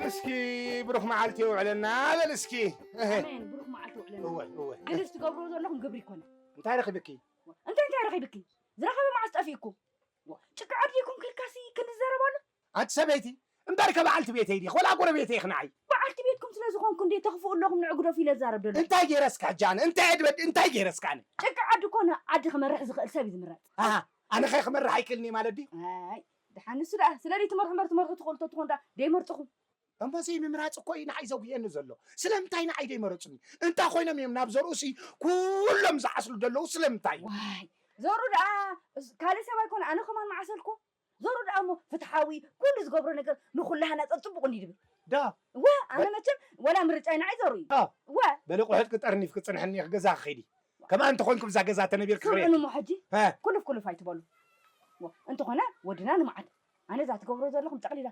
እስኪ ብሩኽ መዓልቲ የውዕለና በል እስኪ። ኣሜን። ብሩኽ መዓልቲ የውዕለና። እወ፣ እወ። ግን እዚ ትገብርዎ ዘለኹም ግብሪ ኣይኮነን። እንታይ ረኺብኪ? እንታይ፣ እንታይ ረኺብኪ? ዝረኸበ መዓስ ጠፊእኩም? ጭቃ ዓዲ ዲኹም ክልካሲ ክንዛረብ ኣሎ? ኣንቲ ሰበይቲ፣ እምበር ከ በዓልቲ ቤተይ ዲኺ? ወላ ጎረቤተይ ኢኺ ንዓይ? በዓልቲ ቤትኩም ስለ ዝኾንኩ እንዴ ተኽፍኡ ኣለኹም ንዑ ግደፉ ኢለ ዝዛረብ ዘሎ። እንታይ ገይረስካ ሕጂ ኣነ? እንታይ እየ ዝበድ-፣ እንታይ ገይረስካ ኣነ? ጭቃ ዓዲ ኮነ ዓዲ ክመርሕ ዝኽእል ሰብ እዩ ዝምረጽ። ኣሃ፣ ኣነ ኸ ክመርሕ ኣይክእልን እየ ማለት ድዩ? ኣይ፣ ደሓን ንሱ ደኣ፣ ስለ ዘይትመርሑ እምበር ትመርሑ ትኽእሉ ተትኾኑ ደኣ ደይመርጽኹም። እሞ ዘይምምራጽ እኮ እዩ ንዓይ ዘጉየኒ ዘሎ። ስለምንታይ ንዓይ ደይመረጹኒ? እንታይ ኮይኖም እዮም ናብ ዘርኡሲ ኩሎም ዝዓስሉ ዘለዉ ስለምንታይ? ዋይ፣ ዘርኡ ደኣ እስ-፣ ካልእ ሰብ ኣይኮነ፣ ኣነ ከማን መዓሰልኩ። ዘርኡ ደኣ እሞ ፍትሓዊ፣ ኩሉ ዝገብሮ ነገር ንኹሉ ሃናጸ ጽቡቕ እንድዩ ዝብል። ዳ። እወ፣ ኣነ በ- መቸም ወላ ምርጫይ ንዓይ ዘርኡ እዩ። ዳ። እወ። በሊ ቁሕጥኪ ጠርኒፍኪ ጽንሕኒ፣ ገዛ ክኸይድ እዩ። ከማን እንተኾንኩም እዛ ገዛ ተነቢርኪ ክርኢ። ስምዑኒ እሞ ሕጂ ሀ። ኩልፍ ኩልፍ ኣይትበሉ። ወ-፣ እንተኾነ ወድና ንመዓድ። ኣነ እዛ ትገብሮ ዘለኹም ጠቕሊላ፣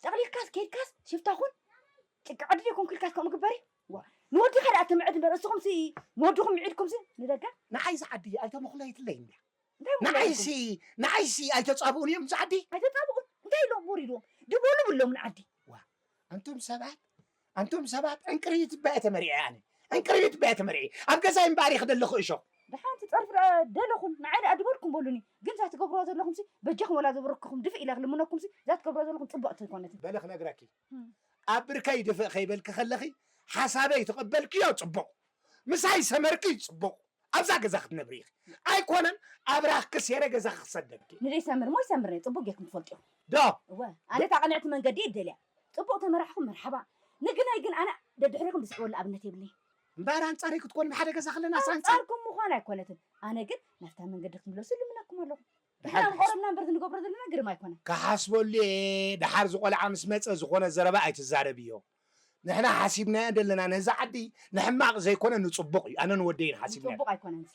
ጠቕሊልካስ ኬድካስ ሽፍታ ኩን። ጭቃ ዓዲ ዲኹም ክልካስ ከምኡ ግበሪ። ዋ፣ ንወድኻ ደኣ ትምዕድ እምበር፣ እስኹምሲ ንወድኹም ምዒድኩምሲ ንደገ። ንዓይሲ ዓዲ ኣይተመኹለይትለይ እንድያ። እንታይ መኹለይትኩም? ንዓይሲ፣ ንዓይሲ ኣይተጻብኡን እዮም እዚ ዓዲ። ኣይተጻብኡን? እንታይ ኢሎም ውሪድዎም? ድበሉ ብሎም ንዓዲ። ዋ፣ ኣንቱም ሰባት፣ ኣንቱም ሰባት ዕንቅርቢት እባ እየ ተመሪዐ ኣነ። ዕንቅርቢት እባ እየ ተመሪዐ። ኣብ ገዛይ እምበኣር ይኽደለኹ እሾኽ። ደሓን ትጸርፉ ደኣ ደለኹም፣ ንዓይ ደኣ ድበልኩም በሉኒ። ግን እዛ ትገብርዋ ዘለኹምሲ፣ በጃኹም ወላ ዘብረክኹም ድፍእ ኢለ ክልምነኩምሲ፣ እዛ ትገብርዋ ዘለኹም ጽቡቕቲ ኣይኮነትን። በሊ ክነግረኪ። እም። ኣብ ብርከይ ድፍእ ከይበልኪ ከለኺ፣ ሓሳበይ ተቐበልክዮ ጽቡቕ። ምሳይ ሰመርኪ ጽቡቕ። ኣብዛ ገዛ ክትነብሪ ኢኺ። ኣይኮነን ኣብራኽኪ ሴረ ገዛ ክሰደድኪ። ንደይ ሰምር እሞ ይሰምር እየ፣ ጽቡቕ ጌርኩም ትፈልጡ ኢኹም። ዶ? እወ፣ ኣነ እታ ቅንዕቲ መንገዲ እየ ደልያ። ጽቡቕ ተመራሕኹም መርሓባ። ንግናይ ግን ኣነ ደድሕሪኹም ዝስዕበሉ ኣብነት የብለይ። እምበኣር ኣንጻረይ ክትኮኒ ብሓደ ገዛ ከለና ሳንጻ። ኣንጻርኩም ምዃን ኣይኮነትን። ኣነ ግን ናብታ መንገዲ ክትምለሱ ልምነኩም ኣለኹ። ድሓር ንሕና ክሓስ- ቆረብና እምበር ዝንገብሮ ዘለና ግርም ኣይኮነን። ክሓስበሉ እየ። ድሓር ዝቆልዓ ምስ መጸ ዝኾነ ዘረባ ኣይትዛረብዮ። ንሕና ሓሲብናዮ ዘለና ነዛ ዓዲ ንሕማቕ ዘይኮነ ንጽቡቕ እዩ። ኣነን ወደይን ሓሲብናዮ። ንጽቡቕ ኣይኮነን እዚ።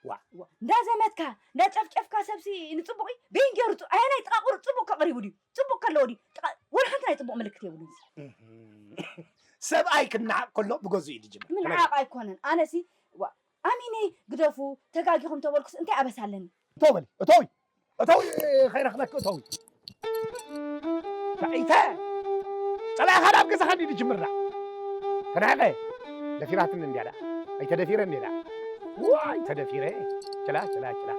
ዋ። ዋ፣ እንዳዘመትካ፣ እንዳጨፍጨፍካ ሰብሲ ንጽቡቕ እዩ። በይን ገይሩ ጽ-፣ ኣየናይ ጥቓ ቁሩብ ጽቡቕ ከቕሪቡ ድዩ? ጽቡቕ ከለዎ ድዩ? ጥቓ-፣ ወላ ሓንቲ ናይ ጽቡቕ ምልክት የብሉን እዚ። እህም። ሰብኣይ ክነዓቕ ከሎ ብገዝኡ እዩ ዝጅምር። ምንዓቕ ኣይኮነን። ኣነሲ፣ ዋ፣ ኣሚነ ግደፉ፣ ተጋጊኹም ተበልኩስ እንታይ ኣበሳ ኣለኒ? እተው በሊ፣ እተዊ፣ እተዊ፣ ከይረኽበኪ እተዊ። ተዒተ፣ ጸላእኻ ናብ ገዛኻ እንዲ ዝጅምር ደኣ። ተናዕቐ፣ ደፊራትኒ እንድያ ደኣ። ኣይተደፊረ እንድየ ደኣ። ዋይ፣ ተደፊረ። ችላ፣ ችላ፣ ችላ።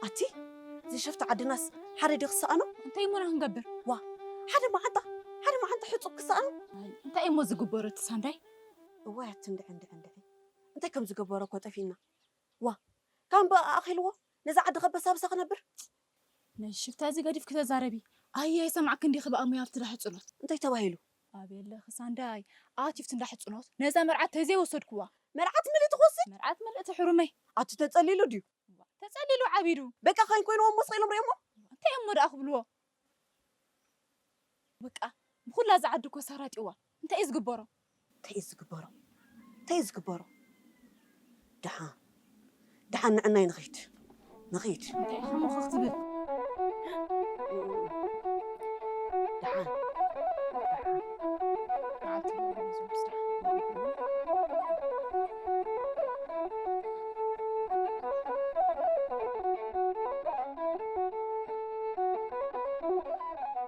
ኣቲ፣ እዚ ሸፍቲ ዓድናስ ሓደ ድዩ ክሰኣኖ? እንታይ እሞ ኢና ክንገብር? ዋ፣ ሓደ መዓንጣ፣ ሓደ መዓንጣ ሕጹብ ክሰኣኖ? ኣይ፣ እንታይ እሞ ዝግበሮ እቲ ሳንዳይ? እዋይ፣ ኣቲ እንድዒ፣ እንድዒ፣ እንድዒ። እንታይ ከም ዝገበሮ እኮ ጠፊእና። ዋ፣ ካብ እምበኣር ኣኺልዎ ነዛ ዓዲ ከበሳብሳ ክነብር? ነዚ ሽፍታ እዚ ገዲፍኪ ተዛረቢ። ኣየ ኣይሰማዕክን ዲኺ ብኣሙያ ኣብቲ ዳሕጽኖት። እንታይ ተባሂሉ? ኣቤለኺ ሳንዳይ፣ ኣትዩ ኣብቲ እንዳሕጽኖት ነዛ መርዓት ተዘይወሰድክዋ። መርዓት ምልእቲ ክወስድ? መርዓት ምልእቲ ሕሩመይ። ኣቲ ተጸሊሉ ድዩ? ተጸሊሉ ዓቢዱ። በቃ ከይን ኮይንዎ እሞ ስቕ ኢሎም ርእዮሞ። እንታይ እሞ ደኣ ክብልዎ? በቃ፣ ብኹላ እዛ ዓዲ እኮ ሰራጢዋ። እንታይ እዩ ዝግበሮ? እንታይ እዩ ዝግበሮ? እንታይ እዩ ዝግበሮ? ደሓን፣ ደሓን ንዕናይ ንኺድ፣ ንኺድ። እንታይ ኢኻ እሞ ኸኽ ትብል? ደሓን፣ ደሓን። መዓልቲ ይብሉ እዞም ስራሕ።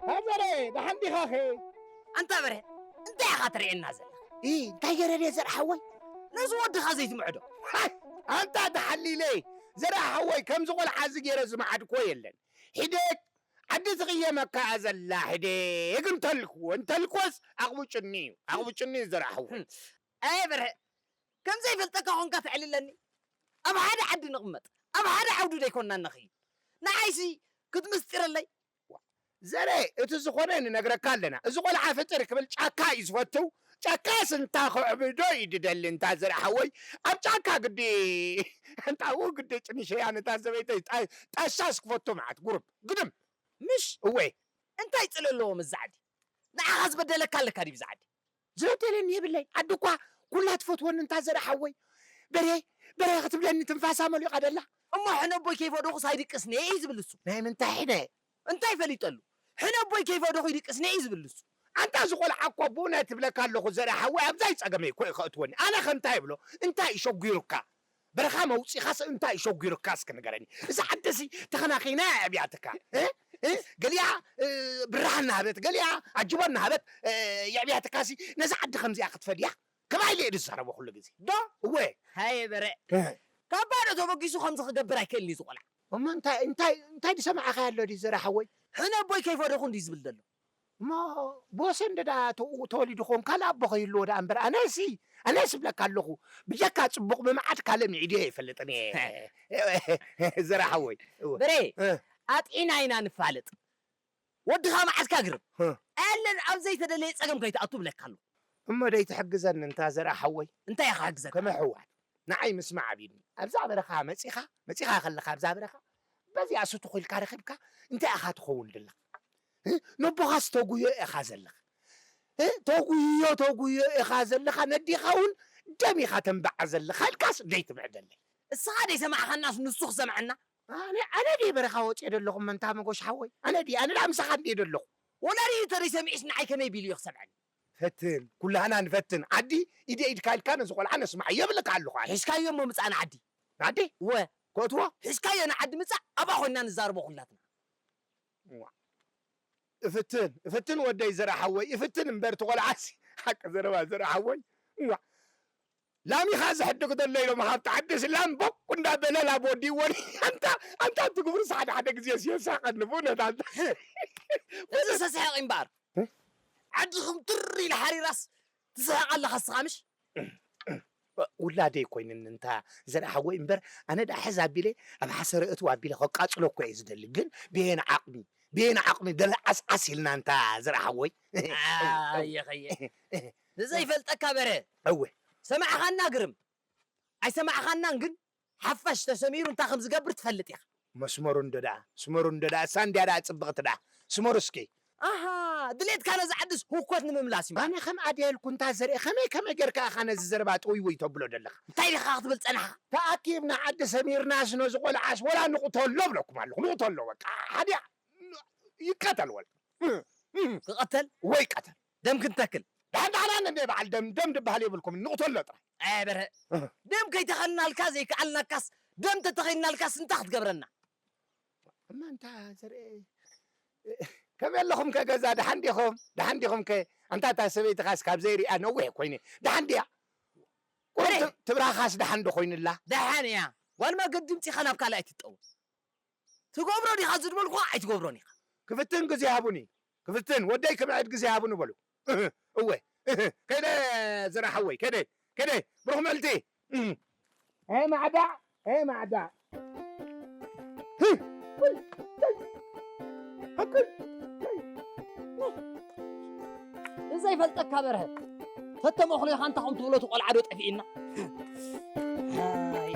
ሃገረ፣ ደሓን ዲኻኸ? ኣንታ በርሀ፣ እንታይ ኢኻ ትርእየና ዘለኻ? ኢ፣ እንታይ ገይረ ድየ ዘርኣ ሓወይ? ነዚ ወድኻ ዘይትምዕዶ። ኣንታ ተሓሊለ፣ ዘርኣ ሓወይ፣ ከምዚ ቆልዓ እዚ ገይረ ዝመዓድክዎ የለን። ሕደግ፣ ዓዲ ትቕየመካ እያ ዘላ፣ ሕደግ እንተልክዎ፣ እንተልክዎስ ኣቕብጭኒ እዩ፣ ኣቕብጭኒ እዩ ዘርኣ ሓወይ። ኣይ በርሀ፣ ከም ዘይፈልጠካ ኾንካ ተዕልለኒ። ኣብ ሓደ ዓዲ ንቕመጥ፣ ኣብ ሓደ ዓውዲ ደይኮንና ንኸይድ። ንዓይሲ ክትምስጢረለይ? ዋ፣ ዘረ፣ እቲ ዝኾነ ንነግረካ ኣለና። እዚ ቆልዓ ፍጥር ክብል ጫካ እዩ ዝፈቱ። ጫካስ እንታ ከዕብዶ እዩ ድደሊ። እንታ ዘረ ሓወይ፣ ኣብ ጫካ ግዲ እንታ ው ግዲ ጭንሸያ ነታ ዘበይተይ ጣ- ጣሻስ ክፈቱ መዓት ጉርብ ግድም። ምሽ እወ እንታይ ጽለ ኣለዎ ምዛዕዲ? ንዓኻ ዝበደለካ ኣለካ ድዩ ብዛዕዲ? ዝበደለኒ የብለይ። ዓዲ እኳ ኩላ ትፈትወኒ። እንታ ዘረ ሓወይ፣ በሬ በሬ ክትብለኒ ትንፋሳ መሊቓ ደላ። እሞ ሕነ ኣቦይ ከይፈደኹስ ኣይድቅስን እየ እዩ ዝብል እሱ። ናይ ምንታይ ሕነ? እንታይ ፈሊጠሉ? ሕነ ኣቦይ ከይፈደኹ ይድቅስን እየ እዩ ዝብል እሱ። ኣንታ እዚ ቆልዓ እኮ ብእውነት እብለካ ኣለኹ ዘረ ሓወይ፣ ኣብዛ ይጸገመይ እኮ እዩ ከእትወኒ። ኣነ ከ እንታይ እብሎ? እንታይ እዩ ሸጒሩካ? በረኻ መውጺኻስ እንታይ ሸጒሩካ እስኪ ንገረኒ። እዛ ዓዲ ሲ ተኸናኺና የዕብያትካ። እ? እ? ገሊኣ እ፣ ብርሃን ናሃበት፣ ገሊኣ ኣጅቦን ናሃበት እ፣ የዕብያትካ ሲ ነዛ ዓዲ ከምዚኣ ክትፈድያ? ከማይ ኢለ እየ ዝዛረቦ ኩሉ ግዜ። ዶ? እወ። ሃየ በረ። እ። ካብ ባዶ ተበጊሱ ከምዚ ክገብር ኣይክእልን እዩ ዝቆልዓ። እሞ እንታይ እንታይ እንታይ ዝሰማዕኻ ኣሎ ድዩ ዘረ ሓወይ? ሕነ ኣቦይ ከይፈደኹ እንዲዩ ዝብል ዘሎ። እሞ ብወሰን ደዳ ተኡ ተወሊዱ ኾን ካልእ ኣቦ ከይህልዎ ደኣ እምበር፣ ኣነሲ ኣነስ እብለካ ኣለኹ፣ ብጀካ ጽቡቕ ምምዓድ ካልእ ምዒድዮ ኣይፈልጥን እየ። ዘራ ሓወይ። እወ። በሬ፣ እ። ኣጥዒና ኢና ንፋለጥ። ወድኻ መዓትካ ግርም። እ። ኣለን ኣብ ዘይተደለየ ጸገም ከይትኣቱ እብለካ ኣለኹ። እሞ ደይ ትሕግዘኒ እንታ ዘራ ሓወይ? እንታይ ኢኻ ክሕግዘካ? ከመይ ሕዋት? ንዓይ ምስማዕ ኣቢኒ። ኣብዛ በረኻ መጺኻ፣ መጺኻ ከለኻ ኣብዛ በረኻ፣ በዚኣ ስቱኽ ኢልካ ረኺብካ፣ እንታይ ኢኻ ትኸውን ዘለኻ? እ? ነቦኻስ ተጉዮ ኢኻ ዘለኻ። እ? ተጉዮ፣ ተጉዮ ኢኻ ዘለኻ፣ ነዲኻ እውን ደም ኢኻ ተንብዓ ዘለኻ ኢልካስ ደይ ትምዕደለይ። እስኻ ደይ ሰማዕኻናስ ንሱ ክሰምዓና? ኣነ፣ ኣነ ድየ በረኻ ወፅየ ደለኹ መንታ መጎሽ ሓወይ? ኣነ ድየ? ኣነ ደኣ ምሳኻ እንድየ ደለኹ። ወላ ርእዩ ተደይ ሰሚዑስ ንዓይ ከመይ ቢሉ እዩ ክሰምዐኒ? ፈትን፣ ኩላህና ንፈትን። ዓዲ ኢደ ኢድካ ኢልካ ነዚ ቆልዓ ነስምዓዮ እብለካ ኣለኹ ኣነ። ሒዝካዮ እሞ ምጻእ ንዓዲ። ንዓዲ? እወ። ከእትዎ? ሒዝካዮ ንዓዲ ምጻእ፣ ኣብኣ ኮይንና ንዛረቦ ኩላትና። እዋ። እፍትን፣ እፍትን ወደይ ዘራ ሓወይ፣ እፍትን እምበር እቲ ቆልዓሲ። ሓቂ ዘረባ ዘራ ሓወይ። እዋ። ላሚኻ ዘሕድግ ዘሎ ኢሎም ሃብቲ ዓዲስ ላም ቦቅ እንዳበለ ናብ ወዲእዎን። ኣንታ፣ ኣንታ እቲ ግብርስ ሓደ ሓደ ግዜ የሳቐኒ ብእውነት ኣንታ። እዚ ሰስሐቕ እምበኣር። እ? ዓድኹም ትር ኢለ ሓሪራስ ትስሕቕ ኣለኻ እስኻ ምሽ? ውላደይ ኮይንኒ እንታ ዘርኣ ሓወይ እምበር፣ ኣነ ደኣ ሕዝ ኣቢለ ኣብ ሓሰረ እትው ኣቢለ ከቃጽሎ እኮ እየ ዝደሊ። ግን ብየን ዓቕሚ፣ ብየን ዓቕሚ ደለ ዓስዓስ ኢልና እንታ ዘርኣ ሓወይ። ኣየኸየ። ንዘይፈልጠካ በረ። እወ። ሰማዕኻና ግርም። ኣይሰማዕኻናን ግን ሓፋሽ ተሰሚሩ እንታይ ከም ዝገብር ትፈልጥ ኢኻ። መስመሩ እንዶ ደኣ፣ ስመሩ እንዶ ደኣ፣ እሳ እንድያ ደኣ ጽብቕቲ ደኣ። ስመሩ እስኪ። ኣሃ፣ ድሌትካ ነዚ ዓድስ ህኮት ንምምላስ እዩ። ኣነ ከም ኣድያ ኢልኩ እንታ ዘርኤ፣ ከመይ ከመይ ጌርካ ኢኻ ነዚ ዘረባ ጥውይ ወይ ተብሎ ደለኻ? እንታይ ዲኻ ክትብል ጸናሕካ? ተኣኪብና ዓዲ ሰሚርናስ ነዚ ቆልዓስ ወላ ንቕተሎ እብለኩም ኣለኹ፣ ንቕተሎ በቃ። ሓድያ ይቀተል ወላ። ክቐተል? ወይ ቀተል። ደም ክንተክል። ደሓን ደሓን ኣነ እንደ በዓል ደም፣ ደም ድበሃል የብልኩም፣ ንቕተሎ ጥራይ። ኣይ በርሀ። እህ። ደም ከይተኸልናልካ ዘይከኣልናካስ፣ ደም ተተኸይናልካስ እንታይ ክትገብረና? እማ እንታ ዘርኤ፣ ከመይ ኣለኹም ከ ገዛ? ደሓን ዲኹም? ደሓን ዲኹም ከ? ኣንታ እታ ሰበይትኻስ ካብ ዘይሪኣ ነዊሕ ኮይነ። ደሓን ድያ? ቁሩብ በሬ! ት-፣ ትብራኻስ ደሓን ዶ ኮይኑላ? ደሓን እያ። ጓል ማገድ ድምጺኻ ናብ ካልእ ኣይትጠውም። ትገብሮ ዲኻ ዝድበልኩኻ ኣይትገብሮን ኢኻ። ክፍትን ግዜ ሃቡኒ። ክፍትን ወደይ ክምዕድ ግዜ ሃቡኒ በሉ። እህ፣ እወ። እህ፣ ከይደ ዘራ ሓወይ፣ ከይደ፣ ከይደ። ብሩኽ መዓልቲ። እህ። ኤ ማዕዳ፣ ኤ ማዕዳ። ህህ፣ ውይ፣ ተይ፣ ሃኩል፣ ተይ። ንዘይፈልጠካ በርሀ ተተመኽሎ ኢኻ እንታ ከም ትብሎ እቲ ቆልዓ ዶ ጠፊእና? ኣይ።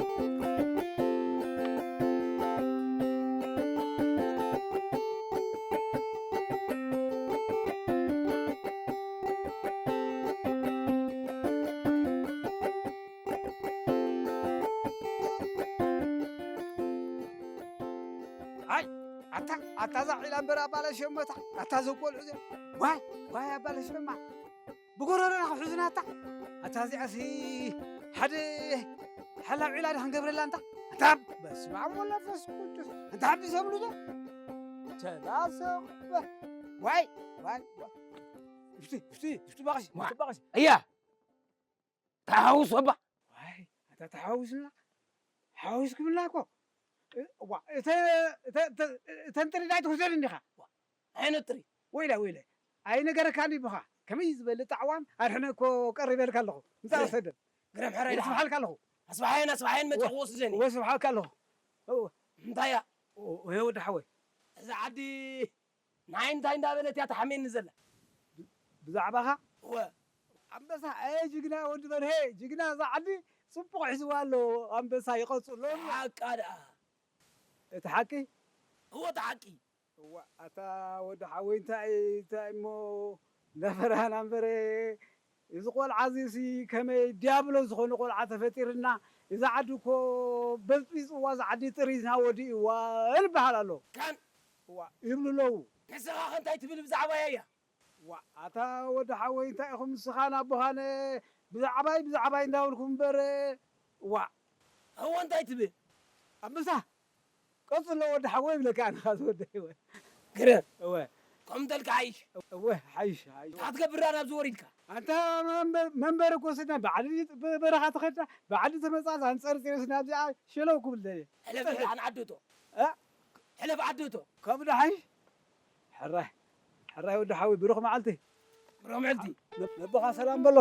ኣይ፣ ኣታ፣ ኣታ እዛ ዒላ እምበር ኣባላሽዮሞታ፣ ኣታ ዘቆልዑ እዚኦም። ዋይ፣ ዋይ ኣባላሽዮማ። ብጎረሮና ክሕዙና ኣታ። ኣታ እዚኣሲ ሓደ ሓላው ዒላ ዶ ክንገብረላ ኣንታ? ኣታ በስመ ኣብ ወወልድ ወመንፈስ ቅዱስ። ኣንታ ሓዲ ሰብሉ ዶ? ተባሰቕ። ዋይ፣ ዋይ፣ ዋይ። እፍቲ፣ እፍቲ፣ እፍቲ ባቕሲ፣ ዋ። እፍቲ ባቕሲ። እያ። ተሓውስ እባ። ዋይ፣ ኣታ ተሓውስና። ሓዊስኩምና እኮ። እ፣ ዋ፣ እተ-፣ እተ-፣ እተ-፣ እተን ጥሪት ኣይትውሰድን ዲኻ? ዋ፣ እንታይ ዓይነት ጥሪት? ወይለ፣ ወይለ። ኣይነገረካን እዩ ብኻ። ከመይ ዝበለ ጣዕዋን ኣድሕነ እኮ ቀሪበልካ ኣለኹ። ምጻእ ግረ-፣ ወሰደን። ግረም ሕራይ ድኻ። ስብሓልካ ኣለኹ። ኣስባሓየን፣ ኣስባሓየን መጺኹ ወስደኒ። ወ-፣ ስብሓልካ ኣለኹ። እወ። እንታይ እያ? ኦ፣ ኦ፣ ወዲ ሓወይ። እዛ ዓዲ ንዓይ እንታይ እንዳበለት እያ ትሓምየኒ ዘላ? ብዛዕባኻ? እወ። ኣንበሳ፣ ኣየ ጅግና ወዲ በርሄ፣ ጅግና እዛ ዓዲ ጽቡቕ ሒዝዋ ኣሎ። ኣንበሳ ይቐጽሎ። ሓቃ ደኣ። እቲ ሓቂ? እወ፣ እቲ ሓቂ። እዋ፣ ኣታ ወዲ ሓወይ፣ እንታይ፣ እንታይ እሞ እንዳፈራህና እምበር፣ እዚ ቆልዓ እዚሲ ከመይ ዲያብሎስ ዝኾነ ቆልዓ ተፈጢርና፣ እዛ ዓዲ እኮ በጽቢጽዋ፣ እዛ ዓዲ ጥሪዝና ወዲእዋ ይበሃል ኣሎ። ካን እዋ፣ ይብሉ ኣለዉ። ንስኻ ከ እንታይ ትብል ብዛዕባያ እያ? ዋ፣ ኣታ ወዲ ሓወይ፣ እንታይ ኢኹም ንስኻን ኣቦኻን ብዛዕባይ፣ ብዛዕባይ እንዳበልኩም እምበር፣ ዋ። እወ፣ እንታይ ትብል? ኣንበሳ፣ ቀጽሎ ወዲ ሓወይ ይብለካ ኣነ፣ ካዚ ወዲ ሓወይ። ግርም። እወ። ከምኡ እንተልካ ሓይሽ። እወ፣ ሓይሽ፣ ሓይሽ። እንታይ ክትገብር ደኣ ናብዚ ወሪድካ? ኣንታ መንበ-፣ መንበሪ እኮ ስና ብዓዲ በረኻ ተኸድና፣ ብዓዲ ተመጻጽ ኣንጸርጺርስ ናብዚኣ ሸለው ክብል ደልየ። ሕለፍ፣ ጸርፊ። ኣነ ዓደቶ። እ? ሕለፍ ዓደቶ። ከምኡ ዶ ሓይሽ? ሕራይ፣ ሕራይ ወዲ ሓወይ፣ ብሩኽ መዓልቲ። ብሩኽ መዓልቲ። ነቦኻ ሰላም በሎ።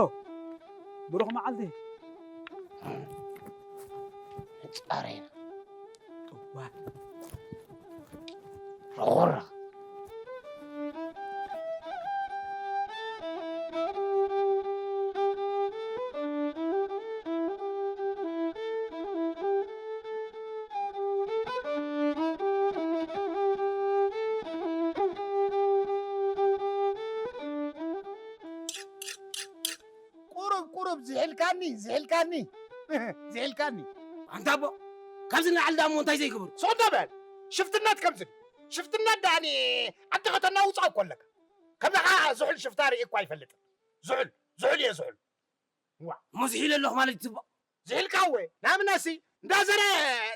ብሩኽ መዓልቲ። ጻሬና። እዋ። ሮራ። ቁሩብ፣ ቁሩብ፣ ዝሒልካኒ፣ ዝሒልካኒ፣ ዝሒልካኒ። ኣንታ ኣቦ፣ ካብዚ ንላዕሊ ደኣ እሞ እንታይ ዘይግብሩ? ስቕ እንዳ በል። ሽፍትነት ከምዚ ድዩ? ሽፍትነት ደኣኒ ዓዲ ከተናውጾ እኮ ኣለካ። ከምዚ ኸዓ ዝሑል ሽፍታ ርእየ እኳ ኣይፈልጥን። ዝሑል፣ ዝሑል እየ ዝሑል። ዋ። እሞ ዝሒለ ኣለኹ ማለት ይትባእ። ዝሒልካ እወ። ናምነሲ፣ እንዳ ዘረ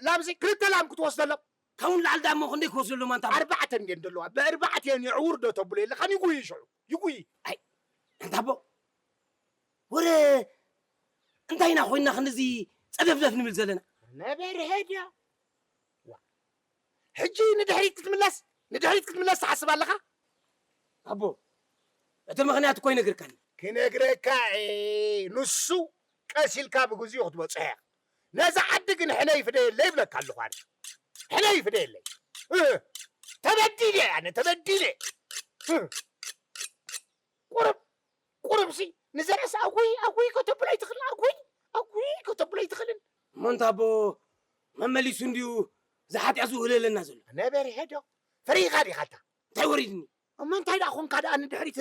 ላምዚ ክልተ ላም ክትወስደሎም። ካብኡ ንላዕሊ ደኣ እሞ ክንደይ ክወስደሎም ኣንታ ኣቦ? ኣርባዕተ እንድየን ዘለዋ። ብኣርባዕተ እየን የዕውር ዶ ተብሎ የለ። ከን ይጉይ ሽዑ። ይጉይ። ኣይ፣ ኣንታ ኣቦ፣ ወረ እንታይ ኢና ኮይንና ክንድዚ ጸደፍደፍ ንብል ዘለና? ነበርሀ ድያ? ዋ። ሕጂ ንድሕሪት ክትምለስ፣ ንድሕሪት ክትምለስ ትሓስብ ኣለኻ? ኣቦ፣ እቲ ምኽንያት እኮ ይነግርካኒ። ክነግረካ እየ፣ ንሱ ቀስ ኢልካ ብግዚኡ ክትበጽሖ ኢኻ። ነዛ ዓዲ ግን ሕነ ይፍደየለይ ይብለካ ኣለኹ ኣነ። ሕነ ይፍደየለይ። እ፣ ተበዲለ ኣነ፣ ተበዲለ። እ። ቁሩብ፣ ቁሩብሲ ንዘርእስ ኣጉይ፣ ኣጉይ ከተብሎ ኣይትኽእልን፣ ኣጉይ፣ ኣጉይ ከተብሎ ኣይትኽእልን። እሞ እንታ ኣቦ መመሊሱ እንድዩ እዚ ሓጢኣት ዝውህለለና ዘሎ? ነበርሀ ዶ? ፈሪኻ ዲኻ ኣታ? እንታይ ወሪድኒ? እሞ እንታይ ደኣ ኾንካ ደኣ ንድሕሪት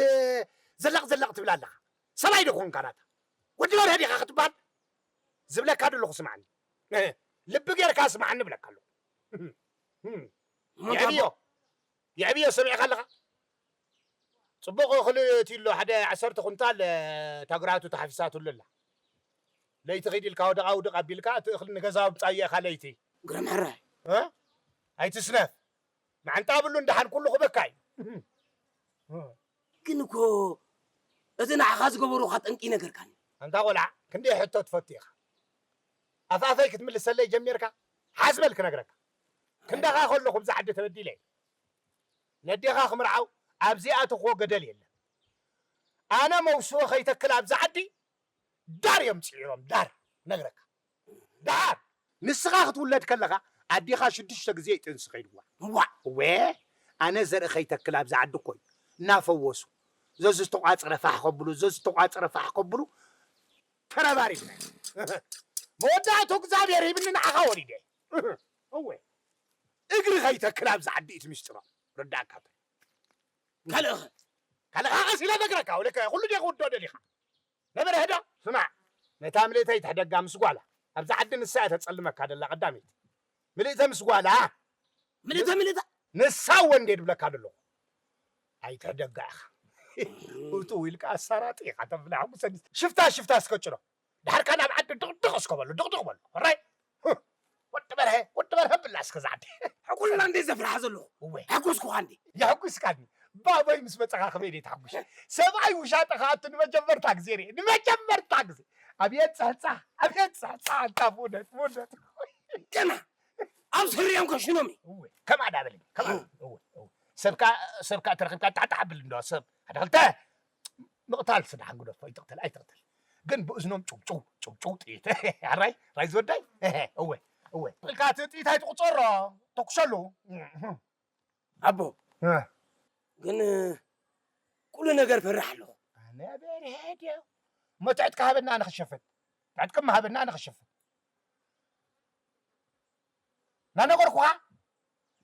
ዘለቕ ዘለቕ ትብል ኣለኻ? ሰብኣይ ዶ ኾንካ ናታ? ወዲ በርሀ ዲኻ ክትበሃል? ዝብለካ ዘለኹ ስምዓኒ። ልቢ ጌርካ ስምዓኒ እብለካ ኣለኹ። እሞ እንታ የዕብዮ፣ ኣቦ? የዕብዮ ሰሚዕካ ኣለኻ? ጽቡቕ እኽሊ እቲ ኣሎ፣ ሓደ ዓሰርተ ኩንታል፣ እ፣ እታ ግራቱ ተሓፊሳትሉ ኣላ። ለይቲ ኺድ ኢልካ ወደቓ ውድቕ ኣቢልካ፣ እቲ እኽሊ ንገዛ ኣምጻዮ ኢኻ ለይቲ። ግርም ሕራይ። እ? ኣይትስነፍ። መዓንጣ ብሉ፣ እንደሓን ኩሉ ክበካ እዩ። ግን እኮ እቲ ንዓኻ ዝገበሩኻ ጠንቂ ነገርካኒ። ኣንታ ቖልዓ፣ ክንደይ ሕቶ ትፈቱ ኢኻ? ኣፍ ኣፈይ ክትምልሰለይ ጀሚርካ? ሓዝ በል ክነግረካ። ክንዳኻ ከለኹ ብዛ ዓዲ ተበዲለ እየ። ነዴኻ ክምርዓው ኣብዚኣ ትኾ ገደል የለን። ኣነ መውስቦ ከይተክል ኣብዛ ዓዲ ዳር እዮም ጽዒሮም፣ ዳር ነግረካ። ዳር ንስኻ ክትውለድ ከለኻ ኣዴኻ ሽዱሽተ ግዜ ይጥንሲ ከይድዋ። እዋ። እወ፣ ኣነ ዘርኢ ከይተክል ኣብዛ ዓዲ እኮ እዩ እናፈወሱ። ዘዝተቋጽረ ፋሕ ከብሉ፣ ዘዝተቋጽረ ፋሕ ከብሉ ተረባሪብና። መወዳእቱ እግዚኣብሔር ሂብኒ ንዓኻ ወሊደ። እወ። እግሪ ከይተክል ኣብዛ ዓዲ እቲ ምስጢሮም። ርዳእካ። ካልእኸ? ካልእኻ ቀስ ኢለ እነግረካ፣ ወለከ ኩሉ ዲኻ ክውድኦ ደሊኻ? ነበረ ህዳ፣ ስማዕ፣ ነታ ምልእተይ ትሕደጋ ምስ ጓላ። ኣብዛ ዓዲ ንሳ እያ ተጸልመካ ደላ ቀዳመይቲ። ምልእተ ምስ ጓላ። ምልእተ፣ ምልእተ? ንሳ ወንዴ ድብለካ ደለኹ። ኣይትሕደጋ ኢኻ። እቱ ኢልካ ኣሳራጢ ኢኻ ተብላ ሕጉሰኒ። ሽፍታ፣ ሽፍታ እስከ ጭሮ። ድሓርካ ናብ ዓዲ ድቕድቕ እስከ በሉ፣ ድቕድቕ በሉ። ሕራይ? ህህ። ወዲ በርሀ፣ ወዲ በርሀ ብላ እስከ ዛዕዲ። ሕቁላ እንዴ ዘፍርሓ ዘለኹ? እወ። ሕጉስኩኻ እንዴ? የሕጉስካኒ። ባበይ ምስ መጸኻ ከመይ ደይ ተሓጉሽ? ሰብኣይ ውሻጠ ክኣቱ ንመጀመርታ ግዜ ርኤ። ንመጀመርታ ግዜ። ኣብየት ጸህጻ፣ ኣብየት ጸህጻ፣ ኣንታ ፍውደት፣ ፍውደት። ገና ኣብ ስሪኦም ከሽኖም እዩ። እወ፣ ከምኣ ዳበለኝ፣ ከምኣ። እወ፣ እወ። ሰብካ፣ ሰብካ ተረኺብካ ጣዕጣዕ ብል እንዶ፣ ሰብ። ሓደ ክልተ ምቕታል ስድሓን ግደፎ፣ ኣይትቕተል፣ ኣይትቕተል። ግን ብእዝኖም ጭው፣ ጭው፣ ጭው፣ ጭው ጥይት። ኣራይ፣ ራይ ዝወዳይ? እወ፣ እወ። ኢልካ እቲ ጥይት ኣይትቑጸሮ፣ ተኩሰሉ። ኣቦ፣ እ። ግን ኩሉ ነገር ፈርሕ ኣለኹ። ኣነ በርሄ ድዮ? እሞ ትዕጥቂ ሃበና ንኽሸፍን። ትዕጥቂ እሞ ሃበና ንኽሸፍን። እናነገርኩኻ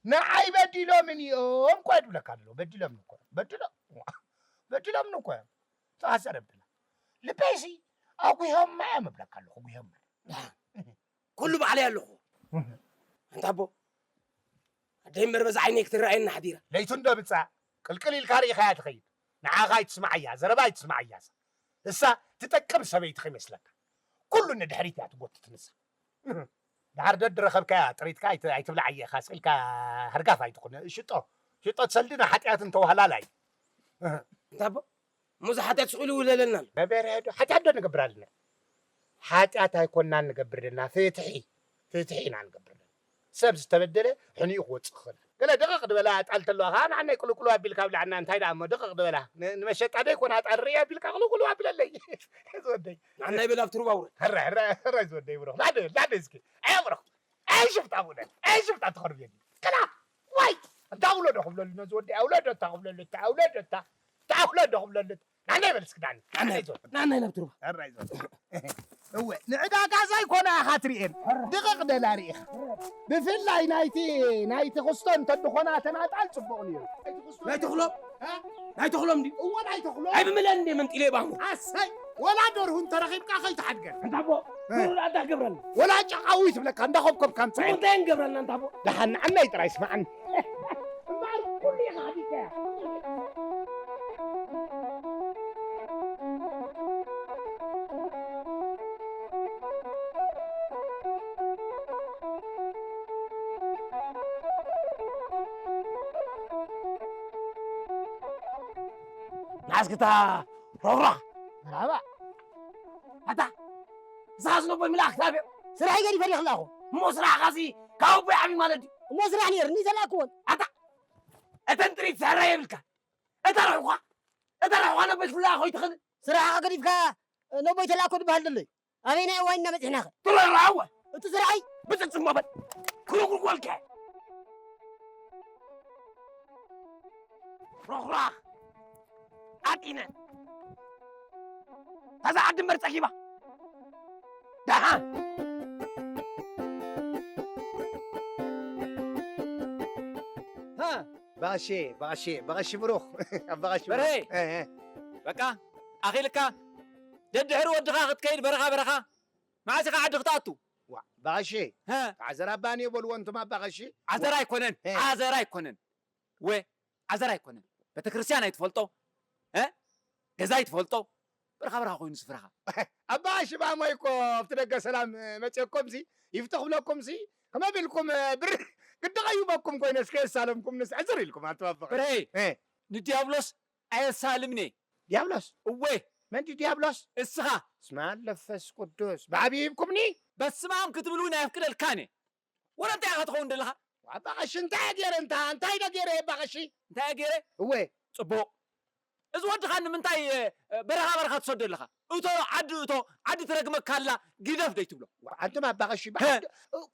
ንዓይ በዲሎምን እዮም እኮ ድብለካ ኣለዉ። በዲሎምን እኮ እዮም። በዲሎ-፣ በዲሎምን እኮ እዮም። ተዋሰረ ብላ። ልበይሲ ኣጉሆማ እዮም እብለካ ኣለኹ። ኣጉሆማ። ኩሉ ባዕለይ ኣለኹ። ኣንታ ኣቦ፣ ኣደይ እምበር በዛ ዓይነይ ክትረኣየኒ ሓዲራ። ለይቱ እንዶ ብጻ፣ ቅልቅል ኢልካ ርኢኻያ ትኸይድ። ንዓኻ ኣይትስምዓያ፣ ዘረባ ኣይትስምዓያ። እሳ ትጠቅም ሰበይቲ ከይመስለካ። ኩሉ ንድሕሪት እያ ትጎትት ንሳ። ደሓር ደድ ረኸብካያ ጥሪትካ ኣይት-፣ ኣይትብልዓየ ኢኻ፣ ስኢልካ ህርጋፍ ኣይትኹን። ሽጦ፣ ሽጦ ትሰልዲ ንሓጢኣት እንተዋህላላ እዩ። እንታ ኣቦ፣ እሞ እዚ ሓጢኣት ስቕ ኢሉ ይውለለልና ኣሎ። በበርሄ ዶ? ሓጢኣት ዶ ንገብር ኣለና? ሓጢኣት ኣይኮናን ንገብር ዘለና፣ ፍትሒ፣ ፍትሒ ኢና ንገብር ዘለና። ሰብ ዝተበደለ ሕኒኡ ክወጽእ ክኽእል። ገለ ደቐቕ ዝበላ ኣጣል ተለዋ ኸዓ ንዓናይ ቅልቅሉ ኣቢልካ ኣብልዓና፣ እንታይ ደኣ እሞ ደቐቕ ዝበላ። ን-፣ ንመሸጣ ዶ ይኮና ኣጣል ርእየ ኣቢልካ ቅልቅሉ ኣቢለለይ። ዝወደይ። ንዓናይ በል ኣብ ትሩባ ውረድ። ሕረ፣ ሕረ፣ ሕረ ዝወደይ ብሩኽ። ላደ፣ ላደ እስኪ። ኣየ ብሩኽ። ኣይ ሽፍታ ውረድ። ኣይ ሽፍታ ትኸርብየኒ። ከላ፣ ዋይ! እንታ ውለዶ ክብለሉ ነዚ ወደይ፣ ኣውለዶ እታ ክብለሉ፣ እታ ኣውለዶ እታ፣ እታ ኣውለዶ ክብለሉ። ናናይ በል እስኪ ዳኒ። ናናይ ናናይ ዞ። ናናይ ናብ ትሩባ። ሕራይ ዞ። እወ፣ ንዕዳጋ ዘይኮነ ኢኻ ትርእየን። ድቕቕ ደላ ርኢኻ። ብፍላይ ናይቲ፣ ናይቲ ክስቶ እንተድኾና ተናጣል ጽቡቕ ነይሩ። ናይ ተኽሎም? እ? ናይ ተኽሎም ድዩ? እወ፣ ናይ ተኽሎም። ኣይብምለን እንዴ መንጢለ ባሙ። ኣሰይ፣ ወላ ደርሁ እንተረኺብካ ከይትሓድገን። እንታ ኣቦ፣ እ። ደርሁ ኣታ ክገብረን። ወላ ጨቓዊ ትብለካ፣ እንዳኾብኮብካ ኣምጽኣየን። እንታይ ንገብረና እንታ ኣቦ? ደሓን ንዓናይ ጥራይ ስምዓኒ። እምበኣር ኩሉ ኢኻ ሓዲግካያ። ናስክታ ሮራ። መርሃባ። ኣታ፣ እዛ ዝነቦ ምልኣኽ ታብዮ። ስራሐይ ገዲፈ ዲኺ ኣለኹ። እሞ ስራሕኻሲ ካብ ኣቦይ ዓብዩ ማለት ድዩ? እሞ ስራሕ ነይርኒ ዘለኣክዎን። ኣታ፣ እተን ጥሪት ስራ የብልካ። እታ ርሑኻ፣ እታ ርሑኻ ነቦይ ክፍላ ኮይትኽእል። ስራሕኻ ገዲፍካ ነቦይ ተላእኮ ዝበሃል ዘሎ እዩ። ኣበየናይ እዋን ኢና በጺሕናኸ? ጥረ ረኣወ። እቲ ስራሐይ? ብጽጽም በል። ክርጉርጓልካ። ሮኽራኽ። ኣጢነ። ታዛ ዓዲ እምበር ጸጊባ። ደሓን። ሃ፣ ባሼ፣ ባሼ፣ ባቐሺ ብሩኽ። ኣብ ባቐሺ ብሩኽ። በርሄ። እ፣ እ። በቃ፣ ኣኺልካ። ደድሕሪ ወድኻ ክትከይድ በረኻ፣ በረኻ። መዓስ ኢኻ ዓዲ ክትኣቱ? ዋ፣ ባቐሺ። ሃ። ዓዘራ ባኒ በልዎ እንቱም ኣብ ባቐሺ። ዓዘራ ኣይኮነን፣ እ። ዓዘራ ኣይኮነን። ወ፣ ዓዘራ ኣይኮነን። ቤተክርስትያን ኣይትፈልጦ? እ? ገዛ ኣይትፈልጦ? በረኻ በረኻ ኮይኑ ስፍራኻ። ኣባ ሽባሞይ እኮ ኣብቲ ደገ ሰላም መፅየኩምሲ፣ ይፍቶ ክብለኩምሲ፣ ከመይ ቢልኩም ብር ግዲ ቀይበኩም ኮይነ እስከ የሳለምኩም ንስ ዕዝር ኢልኩም ኣተባብዑ። ብርሄ፣ እ። ንዲያብሎስ ኣየሳልምኔ። ዲያብሎስ? እወ። መን ድዩ ዲያብሎስ? እስኻ። ስማ ለፈስ ቅዱስ። ብዓብዪ ሂብኩምኒ? በስመ ኣብ ክትብል እውን ኣየፍቅደልካን እየ። ወረ እንታይ ኢኻ ትኸውን ዘለኻ? ኣባ ቀሺ እንታይ እየ ገይረ እንታ? እንታይ ዶ ገይረ ኣባ ቀሺ? እንታይ እየ ገይረ? እወ። ጽቡቕ። እዚ ወድኻ ንምንታይ፣ እ፣ በረኻ በረኻ ትሰዶ ኣለኻ? እቶ ዓዲ እቶ፣ ዓዲ ትረግመካ ኣላ፣ ግደፍ ደይትብሎ? ዋ፣ ኣንቱም ኣባ ቀሺ፣ ሀ። ብዓዲ፣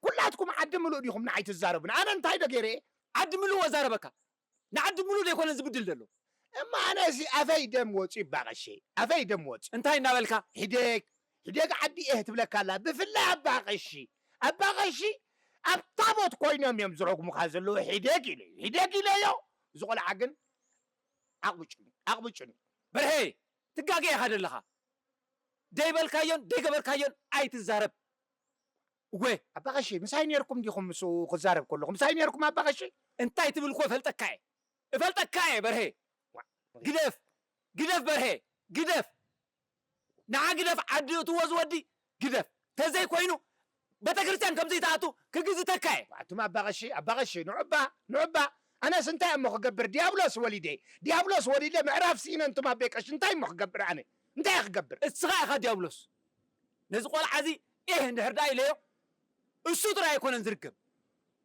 ኩላትኩም ዓዲ ምሉእ ዲኹም ንዓይ ትዛረቡኒ? ኣነ እንታይ ዶ ገይረ? ዓዲ ምሉእ ወዛረበካ። ንዓዲ ምሉእ ዘይኮነ ዝብድል ዘሎ። እማ ኣነ እዚ ኣፈይ ደም ወፂ ኣባ ቀሺ፣ ኣፈይ ደም ወፂ። እንታይ እናበልካ? ሂደግ፣ ሂደግ ዓዲ እህ ትብለካ ኣላ። ብፍላይ ኣባ ቀሺ፣ ኣባ ቀሺ ኣብ ታቦት ኮይኖም እዮም ዝረግሙኻ ዘለዉ። ሂደግ ኢለዮ፣ ሂደግ ኢለዮ። እዚ ቆልዓ ግን ኣቕብጩኒ፣ ኣቕብጩኒ። በርሄ፣ ትጋገ ኢኻ ዘለኻ። ደይበልካዮን ደይገበርካዮን ኣይትዛረብ። እወ። ኣባ ቀሺ፣ ምሳይ ነይርኩም ዲኹም ምስኡ ክዛረብ ከለኹ? ምሳይ ነይርኩም ኣባ ቀሺ? እንታይ ትብል እኮ እፈልጠካ እየ። እፈልጠካ እየ በርሄ። ዋ። ግደፍ፣ ግደፍ በርሄ፣ ግደፍ። ንዓ ግደፍ፣ ዓዲ እትዎ ዝወዲ ግደፍ። ተዘይኮይኑ ቤተክርስትያን ከምዚ ይትኣቱ ክግዝተካ እየ። ኣቱም ኣባ ቀሺ፣ ኣባ ቀሺ፣ ንዑባ፣ ንዑባ። ኣነስ እንታይ እሞ ክገብር? ዲያብሎስ ወሊደ፣ ዲያብሎስ ወሊደ ምዕራፍ ስኢነ እንቱም ኣቦይ ቀሺ፣ እንታይ እሞ ክገብር ኣነ? እንታይ እየ ክገብር? እስኻ ኢኻ ዲያብሎስ። ነዚ ቆልዓ እዚ ኤህ እንድሕር ደኣ ኢለዮ፣ እሱ ጥራይ ኣይኮነን ዝርገም፣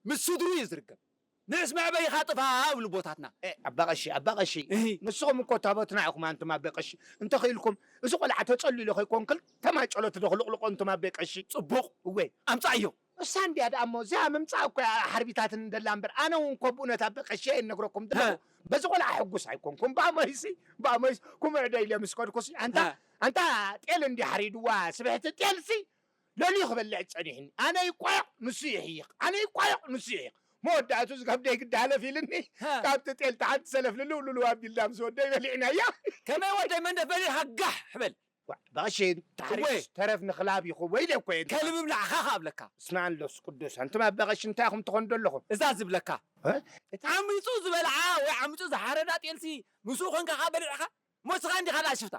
ምስ ስድሩ እዩ ዝርገም። ንእስ መዕበይኻ ጥፋ እብሉ ቦታትና። ኤ፣ ኣባ ቀሺ፣ ኣባ ቀሺ፣ እሂ። ንስኹም እኮ ታቦትና ኢኹም ኣንቱም ኣቦይ ቀሺ። እንተኽኢልኩም፣ እዚ ቆልዓ ተጸልዩ ኢለ ከይኮን ክልተ ማይ ጸሎት ዶ ክልቕልቆ እንቱም ኣቦይ ቀሺ? ጽቡቕ። እወ። ኣምጻእዮ። እሳ እንድያ ደኣ እሞ፣ እዚኣ ምምጻእ እኮ እያ ሓርቢታትኒ ደላ እምበር፣ ኣነ እውን እኮ ብእውነት ኣበ ቀሺ እየ እነግረኩም ዘለኹ። በዚ ቆልዓ ሕጉስ ኣይኮንኩን። ብኣሞይሲ፣ ብኣሞይስ፣ ኩምዕ ዶ ኢለ ምስ ከድኩሲ፣ ኣንታ፣ ኣንታ ጤል እንድዩ ሓሪድዋ፣ ስብሕቲ ጤልሲ፣ ለልዩ ክበልዕ ጸኒሕኒ። ኣነ ይቋየቕ፣ ንሱ ይሕይቕ፣ ኣነ ይቋየቕ፣ ንሱ ይሕይቕ። መወዳእቱ ዝከብደይ ግዲ ሃለፍ ኢልኒ፣ ካብቲ ጤል ተሓንቲ ሰለፍ ልልው ልልው ኣቢልና ምስ ወደይ በሊዕናያ። ከመይ ወደይ መንደፍ በሊዕካ ጋሕ ሕበል። ዋ፣ በቐሺ፣ ታሕሪስ እወ። ተረፍ ንኽላብ ይኹ፣ ወይለ እኮ እየ። ከልቢ ብላዕኻ ከኣ እብለካ። እስመ ኣንሎስ ቅዱስ፣ ኣንቱም ኣባ ቀሺ እንታይ ኢኹም ትኾኑ ዘለኹም? እዛ ዝብለካ። እ? ዓሚጹ ዝበልዓ ወይ ዓሚጹ ዝሓረዳ ጤልሲ ምስኡ ኮንካ ከኣ በሊዕኻ? እሞ እስኻ እንዲኻ ደኣ ሽፍታ?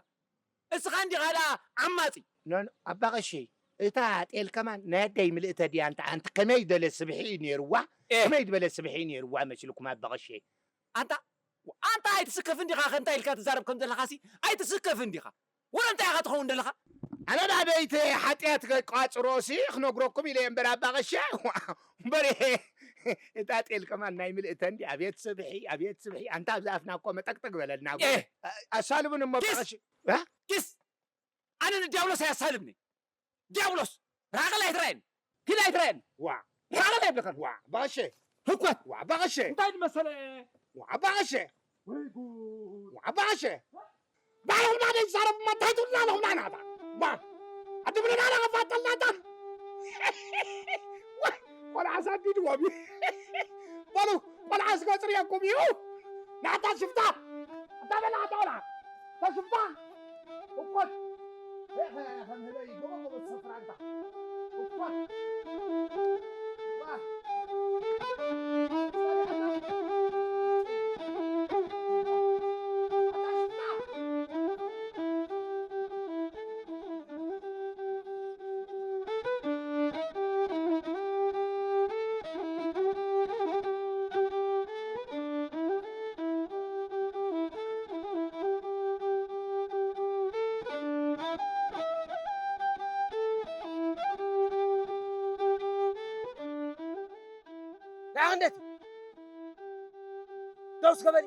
እስኻ እንዲኻ ደኣ ዓማጺ? ኖ፣ ኖ፣ ኣባ ቀሺ፣ እታ ጤል ከማን ናይ ኣደይ ምልእተ ድያ? ኣንታ፣ ኣንቲ ከመይ ዝበለ ስብሒ እዩ ነይርዋ? ኤህ። ከመይ ዝበለ ስብሒ እዩ ነይርዋ መሲልኩም ኣባ ቀሺ? ኣንታ፣ ኣንታ ኣይትስከፍ እንዲኻ፣ ከ እንታይ ኢልካ ትዛረብ ከም ዘለኻሲ ኣይትስከፍ እንዲኻ። ወረ እንታይ ኢኻ ትኸውን ዘለኻ? ኣነ ደኣ በይቲ ሓጢኣት ከቋጽሮሲ ክነግረኩም ኢለ እየ እምበር ኣባ ቀሺ። እምበር እታ ጤል ከማን ናይ ምልእተ እንዲ፣ ኣቤት ስብሒ፣ ኣቤት ስብሒ። ኣንታ ኣብዚ ኣፍና እኮ መጠቅጠቅ በለልና። ኤህ። ኣሳልቡን እሞ ኪስ! ኣባ ቀሺ። እ? ኪስ! ኣነ ንዲያብሎስ ኣየሳልብኒ። ዲያብሎስ ራቕለ ኣይትረኣየኒ። ኪድ ኣይትረኣየኒ። ዋ። ራቕለ ኣይብለኻን። ዋ፣ ኣባ ቀሺ። ህኮት። ዋ፣ ኣባ ቀሺ። እንታይ ዝመሰለ? ዋ፣ ኣባ ቀሺ። ወይ ጉድ። ዋ፣ ኣባ ቀሺ። ባዕሎም ናደይ ዝዛረቡ እማ እንታይ ትብሉና ኣለኹም ንዓና እታ? ባ፣ ኣድብሉና ኣለኻ ፋጠልናታ። ቆልዓ ሳቢድዎም እዩ። በሉ፣ ቆልዓ ስገጽርየኩም እዩ። ናታ ሽፍታ። ኣታ በላ፣ ኣታ በላ። ኣታ ሽፍታ። እኮት። ሄ፣ ሄ፣ ሄ፣ ሄ፣ ሄ፣ ጎበዝ፣ ጎበዝ፣ ሰፍራ እንታ። እኮት። ዋ። ደኣ ክንደት ደው እስከ በሊ።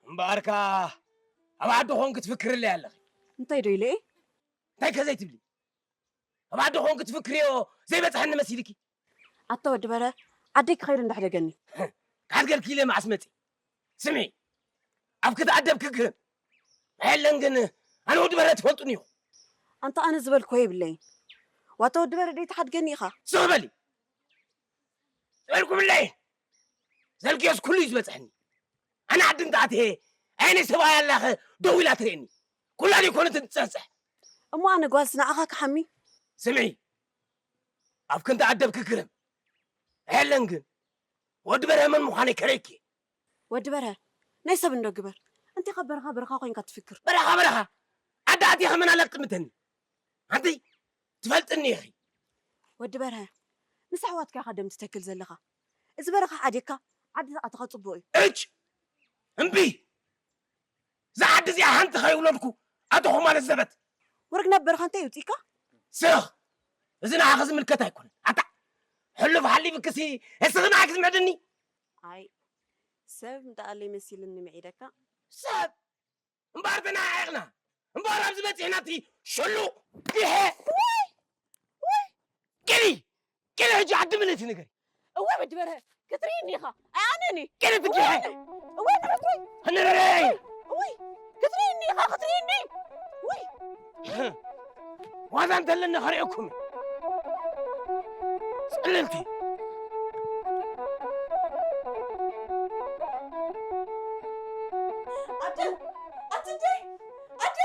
እምበኣርካ ኣብ ዓዲ ኾንክ ትፍክርለይ ኣለኺ። እንታይ ዶ ኢለ እየ? እንታይ ከ ዘይትብሊ? ኣብ ዓዲ ኾንክ ትፍክርዮ ዘይበጽሐኒ መሲልኪ? ኣታ ወዲ በረ፣ ዓደይ ክኸይድ እንዳሕደገኒ። ክሓድገልኪ ኢለ መዓስ መጺ? ስምዒ፣ ኣብ ክትኣደብ ክግህም። መሐለን ግን ኣነ ወዲ በረ ትፈልጡኒ ኢኹም። ኣንታ ኣነ ዝበልኮ የብለይን። ዋታ ወዲ በረ ደይ ትሓድገኒ ኢኻ? ስቕ በሊ። ዝበልኩምለይ። ዘልክዮስ ኩሉ እዩ ዝበጽሐኒ። ኣነ ዓዲ እንተ ኣትየ፣ ዓይነይ ሰብኣይ ኣላኸ ደው ኢላ ትርእየኒ። ኩላ ደይኮነትን ትጸንጽሕ። እሞ ኣነ ጓልስ ንዓኻ ክሓሚ? ስምዒ፣ ኣብ ክንዲ ኣደብ ክግርም። ሄለን ግን፣ ወዲ በርሀ መን ምዃነይ ከረይኪ። ወዲ በርሀ፣ ናይ ሰብ እንዶ ግበር። እንቲኻ በረኻ በረኻ ኮይንካ ትፍክር። በረኻ በረኻ? ዓዲ ኣትየ ከመን ኣለቅምተኒ። ኣንቲ ትፈልጥኒ ኢኺ። ወዲ በርሀ፣ ምስ ኣሕዋትካ ኢኻ ደም ትተክል ዘለኻ። እዚ በረኻ ሓዲግካ ዓዲ ተኣተኻ ጽቡቕ እዩ። እጭ! እምቢ! እዛ ዓዲ እዚኣ ሓንቲ ከይውለድኩ ኣተኹ ማለት ዘበት። ወርግ ናብ በረኻ እንታይ ይውጽኢካ? ስኽ! እዚ ንዓኺ ዝምልከት ኣይኮነን። ኣታ! ሕሉፍ ሓሊፍክሲ እስኺ ንዓኪ ዝምዕድኒ? ኣይ፣ ሰብ ደኣለይ መሲልኒ ምዒደካ። ሰብ! እምበኣር ተነዓዒቕና። እምበኣር ኣብዚ በጺሕና እቲ ሸሉ ዲሐ። ወይ! ወይ! ቂሊ! ቂሊ ሕጂ ዓዲ ምልእቲ ንገሪ። እወ ወዲ በርሀ፣ ክትርእይኒ ኢኻ። ኣይ ኣነ እኔ። ቂሊ ትዲሐ። እወ ንሕትሮይ። ክንርኢ! እወይ! ክትርእይኒ ኢኻ፣ ክትርእይኒ! ውይ! ዋዛ እንተለኒ ከርእየኩም። ጽልልቲ። ኣደ! ኣትንደ! ኣደ!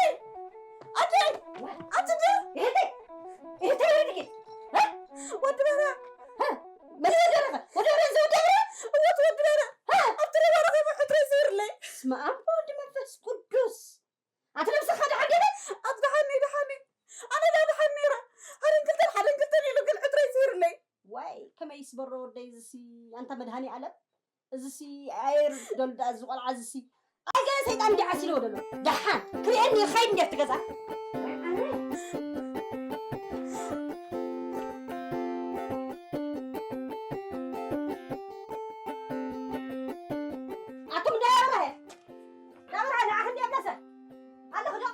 ኣደ! ኣትንደ! እህተይ! እህተይ ወዲቂ! እ? ወዲ በራ! እ? መን ወዲ በራ? ወዲ በራ እዚ ወዲ በራ? እወ እቲ ወዲ በራ! እ? ኣብቲ ሩባ በሮ ወደይ፣ እዚሲ ኣንታ መድሃኒ ኣለም፣ እዚሲ ኣየር ደሉ ደኣ፣ እዚ ቆልዓ እዚሲ። ኣይ ገለ ሰይጣን እንዲ ዓሲልዎ ደሎ። ደሓን ክርእየኒ ይኸይድ እንዲ ኣብቲ ገዛ። ኣቱም እንዳበርሀ፣ እንዳበርሀ ንዓኺ እንዲ ኣብለሰ ኣለኹ ዶ?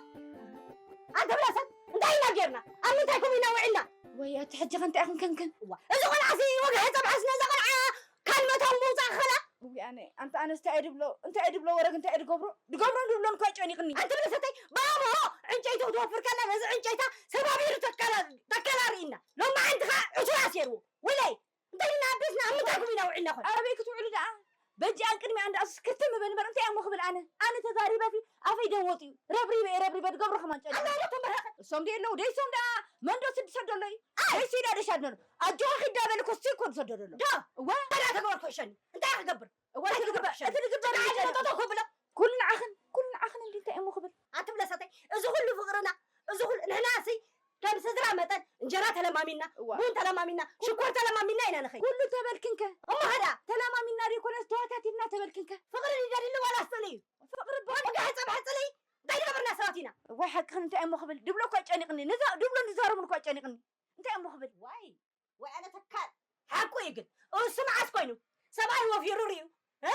ኣንተ ብለሰ፣ እንታይ ኢና ጌርና? ኣብ ምንታይ ኮም ኢና ውዒልና? ወይ ኣቲ ሕጂ ከ እንታይ ኢኹም ከንክን? እዋ፣ እዚ ቆልዓ እዚ ወግሐ ጸብሐ ስለ ዘቐልዓ ካልመቶም ምውጻእ ክኸላ? ውይ ኣነ፣ ኣንተ ኣነስ እንታይ እየ ድብሎ፣ እንታይ እየ ድብሎ ወረግ እንታይ እየ ድገብሮ? ድገብሮ ድብሎን እኳ ጨኒቕኒ። ኣንቲ ብለሰተይ፣ ባሞ ዕንጨይቲ ክትወፍር ከላ ነዚ ዕንጨይታ ሰባቢሩ ተከላ-፣ ተከላ ርኢና። ሎማዓንቲ ኸኣ ዕሱር ኣሴርዎ። ወይለይ፣ እንታይ ኢልና ኣቢስና ኣብ ምንታይ ኩሚና ውዒልና ኾን? ኣበይ ክትውዕሉ ደኣ? በጃ ቅድሚኣ እንዳ ኣሱስ ክርትም እበል እምበር እንታይ እሞ ክብል ኣነ? ኣነ ተዛሪበ ሲ ኣፈይ ደንወጥ እዩ። ረብሪበ እየ ረብሪበ ድገብሮ ከማን ጨኒቑ። ኣላ ዶ ተንበርኸኸ? እሶም ደይ ኣለዉ ደይ እሶም ደኣ መንዶ ስድ ሰደሎ እዩ። ኣይ! ደይ ሲዳ ደሻድነሉ። ኣጆኻ ኪድ ዳ በልኮ እሱ እኮ ዝሰደደሎ። ዶ? እወ። እንታይ ተገበርኩ ዕሸኒ? እንታይ ክገብር? እወ፣ እንታይ እቲ ዝግበር ክገብር? ዕሸኒ? እቲ ዝግበር ጭቃ ዕሸኒ? መጠጦ ክብሎ? ኩሉ ንዓኽን፣ ኩሉ ንዓኽን እንዲ እንታይ እሞ ክብል? ኣቲ ብለሰተይ፣ እዚ ኩሉ ፍቕርና፣ እዚ ኩሉ ንሕና ሲ ከም ስድራ መጠን እንጀራ ተለማሚና፣ እዋ። ቡን ተለማሚና፣ ሽኮር ተለማሚና ኢና ንኸይድ። ኩሉ ተበልክንከ? እሞ ኸዳ? ተለማሚና ደይኮነስ ተዋታቲብና ተበልክንከ? ፍቕሪ ይደልሊ ዋላ ስእሊ እዩ። ፍቕሪ እባ ወዲ ጋሕ ጸብሐ ጽሊ እንታይ ዝገበርና ሰባት ኢና? እዋይ ሓቅኽን እንታይ እሞ ክብል? ድብሎ እኳ ጨኒቕኒ። ንዛ ድብሎ ንዛረቡን እኳ ጨኒቕኒ። እንታይ እሞ ክብል? ዋይ፣ ወይ ኣነ ተካል። ሓቁ እዩ ግን። እሱ መዓስ ኮይኑ? ሰብኣይ ወፊሩ ርዩ። እ?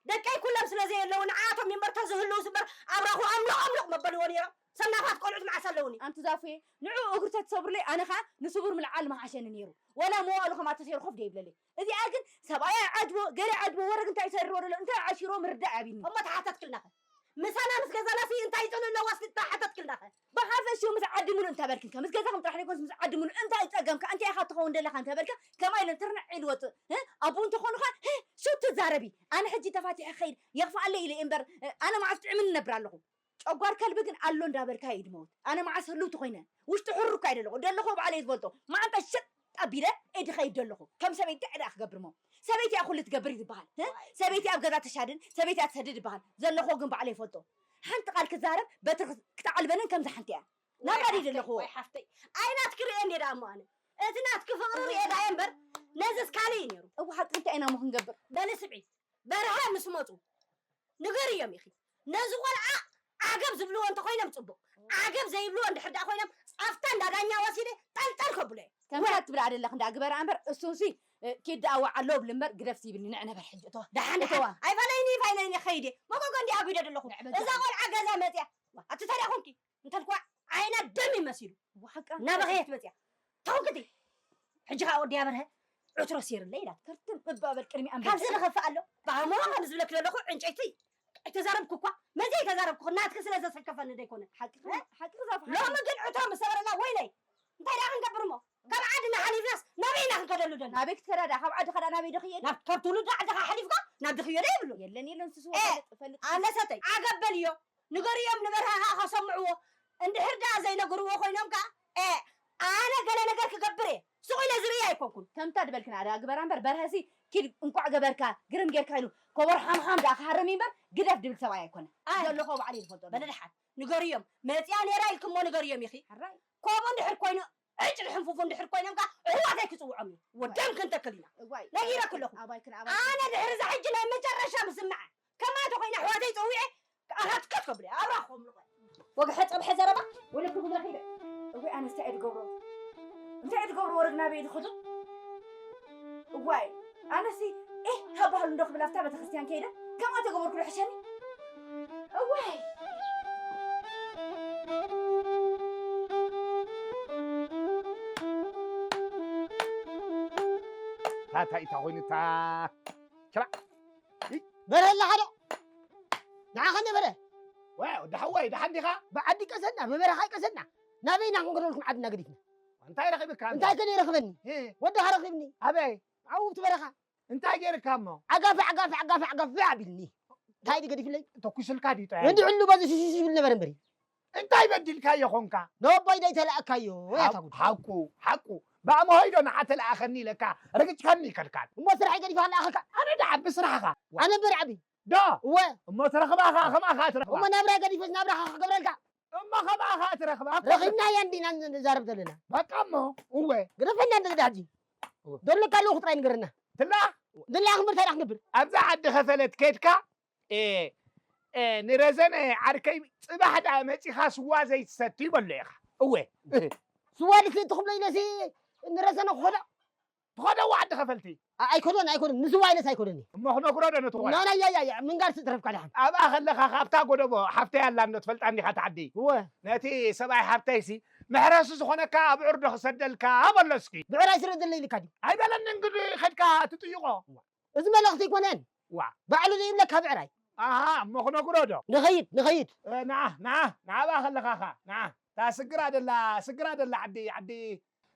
ደቀይ ኩሎም ስለ ዘየለዉ ንዓቶም ይመርቶ ዝህልዉ ስበር ኣብራኹ ኣምልቕ ኣምልቕ መበልዎ ነይሮም። ሰናፋት ቆልዑት መዓስ ኣለዉኒ? ኣንቲ ዛፉየ፣ ንዑ እግሩ ተትሰብሩለይ ኣነ ኸኣ ንስቡር ምልዓል ምሓሸኒ ነይሩ። ወላ መዋእሉ ከምኣ ተሰይሩ ኮፍ ደይብለለይ። እዚኣ ግን ሰብኣያ ይዓጅቦ፣ ገለ ይዓጅቦ፣ ወረግ እንታይ ይሰርዎ ደሎ፣ እንታይ ዓሺርዎ ምርዳእ ያቢኒ። እሞ ተሓተትክልናኸ? ምሳና ምስ ገዛናሲ እንታይ ይጽሉ ኣለዋ እስቲ ተሓተትክልናኸ? ብሓፈሽኡ ምስ ዓዲ ምሉእ እንተበልክንከ፣ ምስ ገዛኹም ጥራሕ ዘይኮነስ ምስ ዓዲ ምሉእ እንታይ ጸገምካ፣ እንታይ ኢኻ ትኸውን ደለኻ እንተበልካ፣ ከማይ ኢለን ትርንዕ ኢሉ ወጽእ። እ? ኣቦኡ እንተኾኑኻ፣ እ? ሹ ትዛረቢ። ኣነ ሕጂ ተፋቲሐ ክኸይድ የኽፍኣለይ ኢለ እየ እምበር፣ እ፣ ኣነ መዓስ ጥዕምኒ እነብር ኣለኹ። ጨጓር ከልቢ ግን ኣሎ እንዳበልካ እዩ ድመውት። ኣነ መዓስ ህልውቲ ኮይነ፣ ውሽጢ ሕሩር እኳ እየ ደለኹ። ደለኹ ባዕለይ ዝፈልጦ። መዓንጣ ሸጥ ኣቢለ እየ ድኸይድ ደለኹ። ከም ሰበይቲ እንታይ ደኣ ክገብር እሞ? ሰበይቲ እያ ኩሉ ትገብር እዩ ዝበሃል። እ? ሰበይቲ ኣብ ገዛ ትሻድን፣ ሰበይቲ እያ ትሰድድ ይበሃል። ዘለኹዎ ግን ባዕለይ ይፈልጦ። ሓንቲ ቃል ክዛረብ በትሪ ክተዓልበንን ከምዛ ሓንቲ እያ። ናብራ ድዩ ዘለኹዎ? ወይ ሓፍተይ፣ ኣይ ናትኪ ርእየ እንዴ ደኣ እሞ ኣነ። እቲ ናትኪ ፍቕሪ ርእየ ደኣ እየ እምበር፣ ነዝስ ካልእ እዩ ነይሩ። እወ ሓቂ እንታይ ኢና እሞ ክንገብር? በሊ ስምዒ፣ በርሀ ምስ መጹ ንገርዮም ኢኺ። ነዚ ቆልዓ ዓገብ ዝብልዎ እንተኾይኖም ጽቡቕ፣ ዓገብ ዘይብልዎ እንድሕር ደኣ ኮይኖም ኣብታ እንዳ ዳኛ ወሲደ ጠልጠል ከብሎ እየ። ከምታ ትብላ ደለኽ እንዳ ግበራ እምበር፣ እሱሲ፣ እ፣ ኪድ ደኣ ወዓሎ እብል እምበር ግደፍ ይብልኒ። ንዕ ነበር ሕጂ እተዋ። ደሓን፣ ደሓን። እተዋ። ኣይፋለይኒ፣ ይፋይለይኒ፣ ከይደ። መጎጎ እንዲ ኣጒደ ደለኹ። ንዕ በጃ። እዛ ቆልዓ ገዛ መጽያ። ኣቲ ታዲያ ኾንኪ? እንተልኳ ዓይና ደም ይመሲሉ። ወሓቃ። እናበኸየት መጽያ። ተውክቲ። ሕጂ ኸኣ ወዲ ኣበርሀ ዕትሮ ሴርለይ ኢላት። ከርትም እባ በል ቅድሚ ኣንበሳ። ካብዚ ዝኸፍእ ኣሎ? ብኣሞ ከም ዝብለኪ ዘለኹ ዕንጨይቲ ኣይተዛረብኩ እኳ። መዚ ኣይተዛረብኩ። ናትኪ ስለ ዘሰከፈኒ ደይኮነ። ሓቂ እ? ሓቂ ክዛፍ ሎሚ ግን ዕትሮ ምስ ሰበረላ ወይለይ። እንታይ ደኣ ክንገብር እሞ? ካብ ዓድና ሓሊፍናስ ናበይ ኢና ክንከደሉ ደና? ናበይ ክትከዳ ደኣ? ካብ ዓድኻ ደኣ ናበይ ዶ ክየድ? ናብ፣ ካብ ትውልዲ ዓድኻ ሓሊፍካ ናብ ድኽዮ ዶ ይብሉ? የለን፣ የለን፣ ስስ እ፣ ወፈልጥ፣ ፈልጥ። ኣነሰተይ፣ ዓገብ በልዮ። ንገርዮም ንበርሃ ኸዓ ከሰምዕዎ። እንድሕር ደኣ ዘይነግርዎ ኮይኖም ከኣ፣ እ፣ ኣነ ገለ ነገር ክገብር እየ። ስቕ ኢለ ዝርኢ ኣይኮንኩን። ከምታ ድበልክና ደኣ ግበራ እምበር፣ በርሀሲ ኪድ እንቋዕ ገበርካ፣ ግርም ጌርካ ኢሉ፣ ኮቦር ሓምሓም ደኣ ክሃርም እምበር፣ ግደፍ ድብል ሰብኣይ ኣይኮነ። ኣይ። ዘለኹ ባዕለይ ዝፈልጦ። በለ ደሓን። ንገርዮም። መጽያ ነይራ ኢልክሞ ንገርዮም ኢኺ። ሕራይ። ከምኡ እንድሕር ኮይኑ፣ ዕጭ ዝሕንፍፉ እንድሕር ኮይኖም ከኣ ኣሕዋተይ ክጽውዖም እዩ። ወደም ክንተክል ኢና። እዋይ። ነጊረኪ ኣለኹ። ኣባይክን ኣባይክን። ኣነ ድሕሪ እዛ ሕጂ ናይ መጨረሻ ምስምዓ። ከማቶ ኮይነ ኣሕዋተይ ጸዊዐ ኣኻትከት ከብለ ኣብራኾም ልቆ። ወግሐ ጸብሐ ዘረባ ወለኪ ጉድረኺ ኢለ። እዋይ ኣነስ እንታይ እየ ዝገብሮ? እንታይ እየ ዝገብሮ? ወረግ ናበይ ዝኸዱ? እዋይ ኣነሲ ኤህ ካብ ባህሉ እንዶ ክብል ኣብታ ቤተክርስትያን ከይደ ከምኣ ተገበርኩ ዶ ሕሸኒ? እዋይ። ታታ ኢታ ኮይኑታ ሸባ በርሀ ኣለኻ ዶ? ንዓኻ እንደ በርሀ። ወ-፣ ወዲ ሓወይ፣ ደሓን ዲኻ? ብዓዲ ቀሰና፣ ብበረኻ ቀሰና። ናበይ ኢና ክንከደልኩም ዓድና ገዲፍና? እንታይ ረኺብካ? እንታይ ከ ይረኽበኒ? እ። ወድኻ ረኺብኒ። ኣበይ? ኣብኡ ብቲ በረኻ። እንታይ ገይርካ እሞ? ዓጋፍ፣ ዓጋፍ፣ ዓጋፍ፣ ዓጋፍ ኣቢልኒ። እንታይ ድዩ ገዲፍለይ? ተኩስልካ ድዩ ጠያይኑ? ወዲ ዕሉ በዚ ሽሽ ይብል ነበረ እምበሪ። እንታይ በዲልካዮ ኾንካ? ነቦይ ደይ ተላእካዮ፣ ወይ ኣታ ጉድ። ሓቁ፣ ሓቁ። ብኣምሆይ ዶ ንዓ ተለኣኸኒ ኢለካ፣ ረግጭካኒ ይከልካል። እሞ ስራሐይ ገዲፈ ከለኣኸካ? ኣነ ደኣ ዓቢ ስራሕኻ። ኣነ እምበር ዓቢ። ዶ? እወ። እሞ ትረኽባ ኸኣ፣ ከምኣ ኸኣ ትረኽባ። እሞ ናብራይ ገዲፈስ ናብራኻ ክገብረልካ? እሞ ከምኣ ኸኣ ትረኽባ። ረኺብናያ እንዲና ንዛረብ ዘለና። በቃ እሞ፣ እወ። ግደፈና እንደ ሕጂ። እወ። ደለካ ኣለዉ ጥራይ ንገረና። ትላ? ደላ ክንብር እንታይ ደኣ ክንገብር? ኣብዛ ዓዲ ከፈለት ከድካ፣ እ፣ እ፣ ንረዘነ ዓርከይ ጽባሕ ደኣ መጺኻ ስዋ ዘይትሰቲ በሎ ኢኻ። እወ። ስዋ ልስቲ ትኽብሎ ኢለሲ ንረዘነ ክኾዶ? ትኾዶ ዓዲ ከፈልቲ? ኣ-፣ ኣይኮነን፣ ኣይኮነን። ንስዋ ኢለስ ኣይኮነን። እሞ ክነግሮ ዶ ነቲ ቆልዓ? ና፣ ና፣ ያ፣ ያ፣ ያ፣ ምንጋር ትትረፍካ ደሓን። ኣብኣ ከለኻ ካብታ ጎደቦ ሓፍተይ ኣላ እንዶ ትፈልጣ እንዲኻ እታ ዓዲ? እወ። ነቲ ሰብኣይ ሓፍተይሲ መሕረሲ ዝኾነካ ኣብዑር ዶ ክሰደልካ በሎ እስኪ። ብዕራይ ስረ ዘለይ ኢልካ ድዩ? ኣይበለኒ እንግዲ ከድካ ትጥይቖ። እዚ መልእኽቲ ኣይኮነን። ዋ። ባዕሉ ዘይብለካ ብዕራይ። ኣሃ፣ እሞ ክነግሮ ዶ? ንኸይድ፣ ንኸይድ። እ፣ ንዓ፣ ንዓ፣ ንዓባ ከለኻ ኸ፣ ንዓ። እታ ስግራ ደላ፣ ስግራ ደላ ዓዲ፣ ዓዲ፣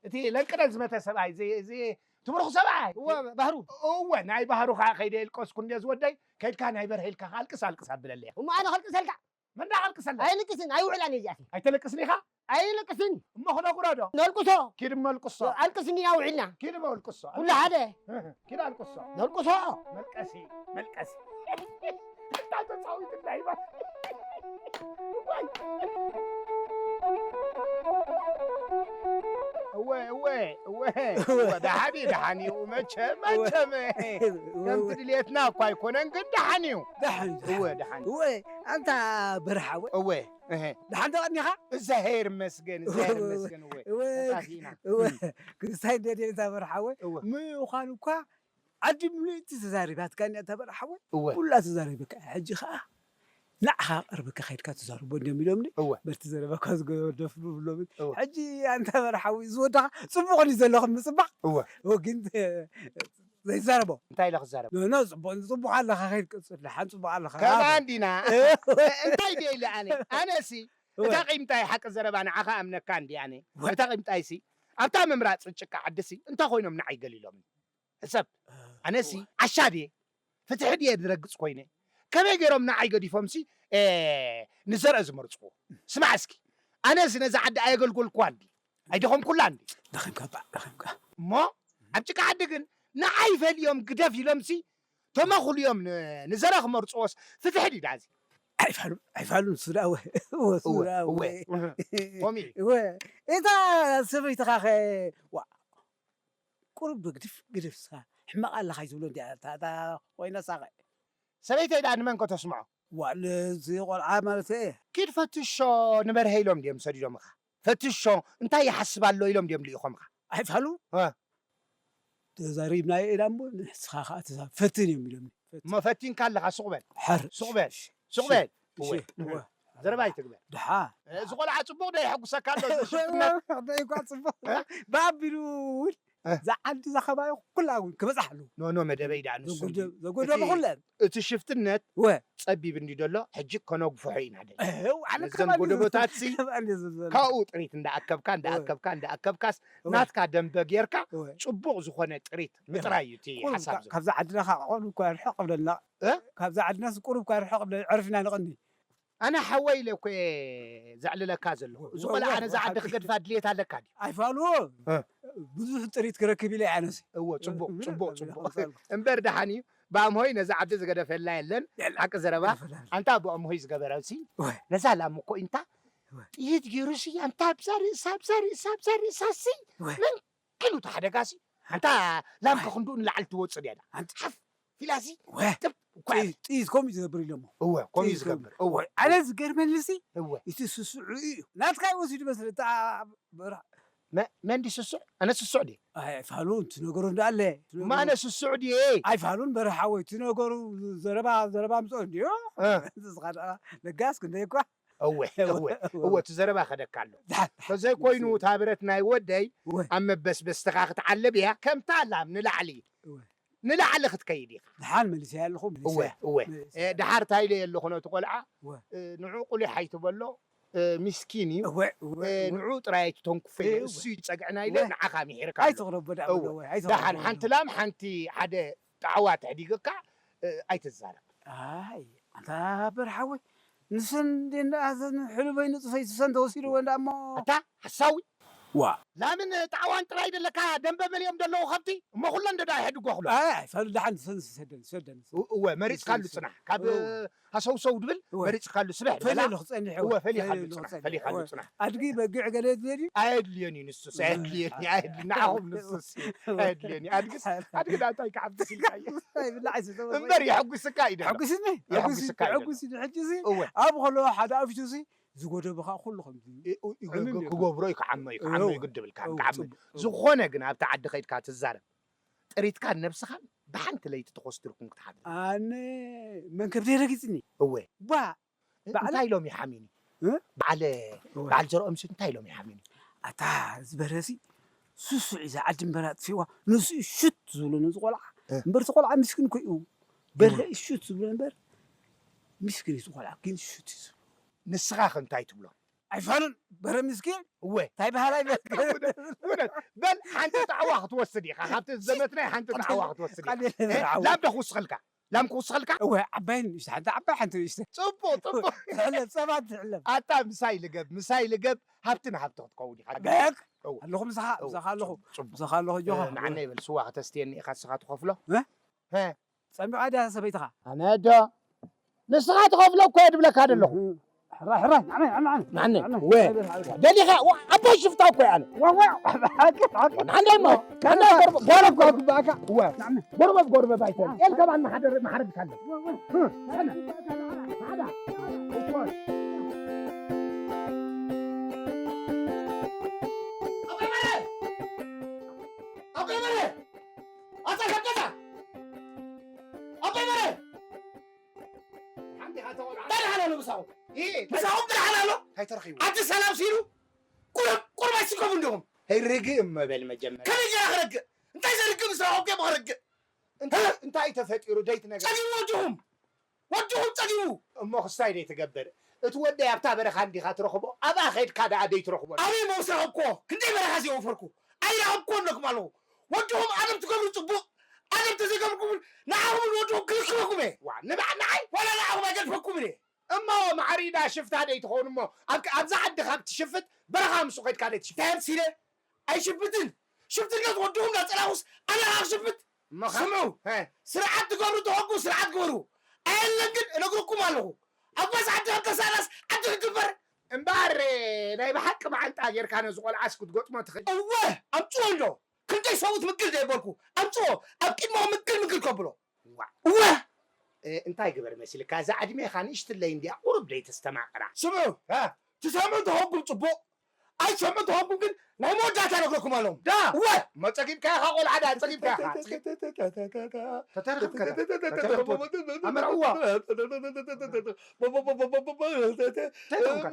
እቲ ለንቅደን ዝመተ ሰብኣይ፣ እዚ፣ እዚ ትምርኹ ሰብኣይ። እወ፣ ባህሩ። እወ፣ ናይ ባህሩ ኸዓ ከይደ የልቀስኩ እንደ ዝወደይ፣ ከይድካ ናይ በርሀ ኢልካ ከ ኣልቅስ፣ ኣልቅስ ኣብለለይ። እሞ ኣነ ከልቅሰልካ? መን ደኣ ከልቅሰለይ? ኣይልቅስን፣ ኣይውዕላን እየ እዚኣተይ። ኣይተለቅስን ኢኻ? ኣይልቅስን። እሞ ክነግሮ ዶ? ነልቅሶ። ኪድ እሞ ኣልቅሶ። ኣልቅስኒ ኢና ውዒልና። ኪድ እሞ ኣልቅሶ። ኩሉ ሓደ። ኪድ ኣልቅሶ። ነልቅሶ። መልቀሲ፣ መልቀሲ። እንታይ ተጻዊት እንዳይባ። እወ፣ እወ፣ እወ፣ እወ፣ ደሓን እዩ፣ ደሓን እዩ። መቸም፣ እወ። መቸም፣ እወ፣ ከምቲ እወ። ድልየትና እኳ ኣይኮነን፣ ግን ደሓን እዩ። ደሓን እዩ፣ እወ፣ ደሓን። ደሓን እዩ። እወ፣ ኣንታ በርሓ፣ እወ። እወ፣ እህ። ደሓን ተቐኒኻ? እዛሄር መስገን፣ እወ፣ እዛሄር እወ፣ መስገን፣ እወ። እወ። ተጣፊእና። እወ፣ እም። ክስታይ እንደድየ፣ ኣንታ በርሓ፣ እወ። እወ። ምዃኑ እኳ ዓዲ ምልእቲ ተዛሪባትካኒ፣ ኣንታ በርሓ፣ እወ። እወ። ኩላ ተዛሪብካ። ሕጂ ኸዓ ንዓኻ ቀርብካ ከይድካ ተዛርቦ እንዲዮም ኢሎምኒ። እወ። በቲ ዘረባካ ዝገደፍሉ ብሎምን። እወ። ሕጂ ኣንታ በርሓዊ ዝወዳኻ ጽቡቕ ድዩ ዘለኹም ምጽባቕ? እወ። እወ፣ ግን ዘይዛረቦ። እንታይ ኢለ ክዛረብ? ኖ፣ ኖ፣ ጽቡቕ፣ ጽቡቕ ኣለኻ፣ ከይድ ቅጽል፣ ደሓን ጽቡቕ ኣለኻ። ከማን ዲና? እወ። እንታይ ድየ ኢለ ኣነ? ኣነሲ፣ እወ። እታ ቂምጣይ ሓቂ ዘረባ ንዓኻ ኣምነካ እንዲ ኣነ። እወ። እታ ቂምጣይሲ፣ ኣብታ ምምራጽ ጭቃ ዓድሲ፣ እንታይ ኮይኖም ንዓይ ገሊሎም? ሕሰብ። ኣነሲ እወ። ዓሻ ድየ? ፍትሒ ድየ ዝረግጽ ኮይነ? ከመይ ገይሮም ንዓይ ገዲፎምሲ፣ እ፣ ንዘርአ ዝመርጽዎ? ስማዕ እስኪ፣ ኣነሲ ነዛ ዓዲ ኣየገልገልኩዋን ድየ? ኣይደኸምኩላን ድየ? ደኺምካ እባ፣ ደኺምካ። እሞ ኣብ ጭቃ ዓዲ ግን ንዓይ ፈልዮም ግደፍ ኢሎምሲ፣ ተመኹልዮም ን-፣ ንዘርአ ክመርጽዎስ ፍትሒ ድዩ ዳዚ? ኣይፋሉን፣ ኣይፋሉን፣ እሱ ደኣ እወ፣ እሱ እወ፣ ደኣ እወ። እወ። እህ፣ ከምኡ እዩ። እወ፣ እታ ሰበይትኻ ኸ፣ ዋ፣ ቁሩብ ግድፍ፣ ግድፍ እስኻ፣ ሕማቕ ኣለኻ ኣይትብሎ እንዲያ፣ እታ፣ እታ ኮይና ሳቐ። ሰበይተይ ደኣ ንመን ከተስምዖ? ዋእ፣ ነዚ ቆልዓ ማለት እየ። ኪድ ፈትሾ ንበርሀ ኢሎም ድዮም ሰዲዶምኻ? ፈትሾ እንታይ ይሓስብ ኣሎ ኢሎም ድዮም ልኢኾምኻ? ኣይፋሉ? እ። ተዛሪብናዮ ኢና እሞ ንስኻ ኸዓ ተዛ-፣ ፈትን እዮም ኢሎምኒ። ፈትን። እሞ ፈቲንካ ኣለኻ፣ ሱቕ በል። ሓር። ሱቕ በል። ሱቕ በል። እሺ፣ እወ። እወ። ዘረባ ኣይትግበር። ድሓ። እዚ ቆልዓ ጽቡቕ ዶ የሐጉሰካ ኣሎ፣ እዚ ሽፍትነት? ደይ እኳ ጽቡቕ። እ? ብኣቢሉ እውን እ። እዛ ዓዲ እዛ ከባቢ ኩላ እውን ክበጽሓሉ። ኖ፣ ኖ፣ መደበይ ደኣ ንሱ ዘጎደ-፣ እንዲ። ዘጎደሉ እቲ፣ ኩለን። እቲ ሽፍትነት እወ። ጸቢብ እንዲ ደሎ፣ ሕጂ ከነጉፍሖ ኢና ደሊ። እው፣ ኣነ ነዘን ክተባኒ ጎደቦታትሲ ክተባኒ ዝብል ዘሎ። ካብኡ ጥሪት እንዳኣከብካ፣ እወ። እንዳኣከብካ፣ እንዳኣከብካስ እወ። ናትካ ደንበ ጌርካ እወ። ጽቡቕ ዝኾነ ጥሪት እወ። ምጥራይ እዩ እቲ ቁሩብ ሓሳብ ካ-፣ ዘሎ። ካብዛ ዓድና ካብ ቆልዑ እኳ ርሕቕ ብለና። እ? ካብዛ ዓድናስ ቁሩብ እኳ ርሕቕ ብለ-፣ ዕርፍና ንቕኒ። ኣነ ሓወይ ኢለ እኮ እየ ዘዕልለካ ዘለኹ። እዚ ወ-፣ ቆልዓ ወ-፣ ነዛ ወ-፣ ዓዲ ሓቂ። ክገድፋ ድልየት ኣለካ ድዩ? ኣይፋልዎ። እ። ብዙሕ ጥሪት ክረክብ ኢለ እየ ኣነሲ። እወ፣ ጽቡቅ፣ እወ፣ ጽቡቅ፣ እወ፣ ጽቡቅ። እወ። እምበር ደሓን እዩ። ብኣምሆይ ነዛ ዓዲ ዝገደፈላ የለን። የለን። ሓቂ ዘረባ፣ ዝገደፈላ የለን። ኣንታ ብኣምሆይ ዝገበረሲ፣ እወ። ነዛ ላም እኮ ኢንታ እወ። ጥይት ገይሩሲ፣ ኣንታ ኣብዛ ርእሳ፣ ኣብዛ ርእሳ፣ ኣብዛ ርእሳሲ፣ እወ። መን ኢሉ እቲ ሓደጋሲ፣ ኣንታ ላም ኣይ። ከክንድኡ ንላዕሊ ትወጽእ ድያ? ኣንታ ሓፍ ኢላሲ፣ ወ። ጥብ እኳ ጥይት፣ ጥይት ከምኡ እዩ ዝገብር ኢሎሞ። እወ፣ ከምኡ እዩ ጥይት ዝገብር። ከምኡ። እወ። ኣነ ዝገርመኒሲ፣ እወ። እቲ ስሱዑ እዩ። ናትካ እዩ ወሲዱ መስል፣ እታ በራ-፣ መ-፣ መን ድዩ ስሱዕ? ኣነ ስሱዕ ድየ? ኣይ፣ ፋሉ፣ እቲ ነገሩ እንዳኣለ። እቲ እማ ነገሩ ኣነ ስሱዕ ድየ? ኣይ፣ ፋሉን በርሃ ሓወይ፣ እቲ ነገሩ ዘረባ፣ ዘረባ ምጽኦ እንድዮ። እ። ንስኻ ደኣ ለጋስ ክንደይ እኳ። እወ፣ እወ፣ እወ፣ እወ። እወ፣ እቲ ዘረባ ከደካ ኣሎ። ደሓን፣ ደሓን። ተዘይኮይኑ፣ እወ። እታ ብረት ናይ ወደይ እወ። ኣብ መበስበስትኻ ክትዓልብ እያ፣ ከምታ ላም ንላዕሊ። እወ። ንላዕሊ ክትከይድ ኢኻ። ደሓን መሊሰያ ኣለኹ፣ እወ፣ መሊሰያ። እወ። መሊሰያ። እ፣ ደሓር እንታይ ኢለ ኣለኹ ነቲ ቆልዓ፣ እወ። እ፣ ንዑ ቁሊሕ ኣይትበሎ፣ እ፣ ሚስኪን እዩ። እወ፣ እወ፣ እ፣ እወ። ንዑ ጥራይ ኣይትተንኩፎ ኢለ፣ እወ። እሱ እዩ ጸግዕና ኢለ፣ እወ። ንዓኻ ምሒርካ ኣለኹ። ኣይትቕረቦ ደኣ እወ። በሎ፣ እወ። ኣይትቕረቦ ደሓን ደኣ ሓንቲ በሎ። ላም፣ ሓንቲ ሓደ ጣዕዋ ተሕዲገካ፣ እ፣ ኣይትዛረብ። ኣይ፣ ኣንታ በርሓወይ፣ ንሰን እንዴ እንዳ ኣዘን ሕሉበይ ንጹፈይ ስሰን ተወሲድወን ደኣ እሞ። ኣታ ሓሳዊ፣ ዋ ላምን ጣዕዋን ጥራይ ደለካ ደንበ መሊኦም ደለዉ ከብቲ እሞ ኩለን ደዳ ይሕድጎ ክሎ። ኣይ ኣይፈል ደሓን ሰደን ሰደን እወ መሪፅካሉ ፅናሕ ካብ ሃሰውሰው ድብል መሪፅካሉ ስብሕ ፈሊሉ ክፀንሕ እወ ፈሊኻሉ ፅናሕ ፈሊኻሉ ፅናሕ ኣድጊ በጊዕ ገለ የድልየኒ ኣየድልዮን እዩ ንሱስ ኣየድልዮን ኣየድልዮ ንዓኹም ንሱስ ኣየድልዮን እዩ ኣድግስ ኣድግዳ እንታይ ክዓብስ ኢልካ እዩ እምበር የሐጉስካ እዩ ደሎ ሕጉስኒ የሐጉስካ እዩ ደሎ ሕጉስ ሕጂ እወ ኣብ ከሎ ሓደ ኣፍሹ ዝጎደበኻ ኩሉ ከምዚ ክገብሮ እዩ ክዓሞ እዩ ክዓሞ እዩ ግድብልካ ክዓሞ ዝኾነ ግን ኣብቲ ዓዲ ከይድካ ትዛረብ ጥሪትካን ነብስኻን ብሓንቲ ለይቲ ተኾስትርኩም ክትሓድሩ ኣነ መንከብተይ ረጊፅኒ እወ ባ ባዕለ እንታይ ኢሎም ይሓሚኒ እ? ባዕለ እወ። ባዕል ዘርኦም ሲ እንታይ ኢሎም ይሓሚኒ ኣታ ዝበረሲ ሱሱ ዒዛ ዓዲ እምበር ኣጥፊዋ ንሱ ሹት ዝብሎ ነዚ ቆልዓ እ። እምበር እቲ ቆልዓ ምስኪን እኮ እዩ በርሀ እዩ ሹት ዝብሎ እምበር ምስኪን እዩ እቲ ቆልዓ ግን ሹት እዩ ዝብሎ ንስኻ ከ እንታይ ትብሎ ኣይፋሉን በረ ምስኪን እወ እንታይ በሃላይ በረ እውነት በል ሓንቲ ጣዕዋ ክትወስድ ኢኻ ካብቲ ዘመትናይ ሓንቲ ጣዕዋ ክትወስድ ኢኻ ቃል የለን እ? ጣዕዋ። ላም ዶ ክውስኸልካ ላም ክውስኸልካ እወ ዓባይ ንእሽተ ሓንቲ ዓባይ ሓንቲ ንእሽተ ጽቡቅ ጽቡቅ ትሕለብ ሰባት ትሕለብ ኣታ ምሳይ ልገብ ምሳይ ልገብ ሃብቲ ንሃብቲ ክትከውን ኢኻ በክ እወ። ኣለኹ ምሳኻ እወ፣ ምሳኻ ኣለኹ ጽቡቅ፣ ጽቡቅ። ምሳኻ ኣለኹ ጆኻ እ፣ ንዓና ይበል ስዋ ከተስትየኒ ኢኻ ንስኻ ትኸፍሎ እ? እ? ጸሚቓ ድያ ሰበይትኻ ኣነ ዶ ንስኻ ትኸፍሎ እኮ እየ ድብለካ ዘለኹ ሕራይ ሕራይ ንዓና ንዓና ንዓና ወ ደሊኻ ዋ፣ ዓባይ ሽፍታ እኮ እየ ኣነ ዋ ዋ ሓቂ ሓቂ ንዓና እሞ ንዓና ጎርበ- ጎርበብ ጎርበብ ጎርበብ ኣይኮን ኤል ከማን መሓደር መሓረድካ ኣሎ ሰነ ማዕዳ ኣይኮን ኣቆይ በለ ኣታ ከበዛ ኣቆይ በለ ሓንቲ ሃተወላ ዳድሓን ኣሎ ምሳኹም ይሄ ምሳኹም ዳድሓን ኣሎ እንታይ ተረኺቡ ኣቲ ሰላም ሲሉ ቁርብ ቁርብ ኣይስከሙ እንዲኹም ርግእ እሞ በል መጀመርያ ከመይ ገይረ ክረግእ እንታይ ዘርግእ ምስ ረኸብኩ እየ ክረግእ እንታይ እንታይ ተፈጢሩ ደይትነገር ጸጊቡ ወድኹም ወድኹም ጸጊቡ እሞ ክስታይ ደይትገብር እቲ ወደይ ኣብታ በረኻ እንዲኻ ትረኽቦ ኣብኣ ኸይድካ ደኣ ደይትረኽቦ ኣበይ እሞ ምስ ረኸብኩዎ ክንደይ በረኻ ዘይወፈርኩ ኣይረኸብኩዎን ኣለኩም ኣለኹ ወድኹም ኣደብ ትገብሩ ጽቡቕ ኣደብ ተዘይገብርኩም ንዓኹም ንወድኹም ክልክለኩም እየ ዋ ንባዕ ንዓይ ዋላ ንዓኹም ኣይገድፈኩምን እየ እሞ ማዕሪዳ ሽፍታ ደይትኸውን እሞ ኣብ- ኣብዛ ዓዲ ካብ ትሽፍት በረኻ ምስኡ ከድካ ደይትሽፍት እንታይ ኣምሲለ ኣይሽፍትን ሽፍትነት ወድኹም ናፀላኹስ ኣነ ከዓ ክሽፍት እሞ ኸ- ስምዑ ሀ፣ ስርዓት ትገብሩ ተኾንኩም ስርዓት ግበሩ ኣየለን ግን እነግርኩም ኣለኹ ኣብ ባስ ዓዲ ካብ ተሳእናስ ዓዲ ክግበር እምበኣር ናይ ብሓቂ መዓንጣ ጌርካ ነዚ ቆልዓስ ክትገጥሞ ትኽእል እወ ኣምፅዎ እንዶ ክንደይ ሰብኡት ምግል ዘይበልኩ ኣምፅዎ ኣብ ቅድሞም ምግል ምግል ከብሎ እዋ እንታይ ግበር መሲልካ እዛ ዕድሜኻ ንእሽትለይ እንድያ ቁሩብ ደይ ተስተማቕራ ስምዑ ትሰምዑ ተኾንኩም ፅቡቕ ኣይትሰምዑ ተኾንኩም ግን ናይ መወዳእታ ነግረኩም ኣለኹም ዳ እወ እሞ ፀጊብካ ኢኻ ቆልዓ ዳ ፀጊብካ ኢኻ ተተረኽብከ ኣመርዕዋ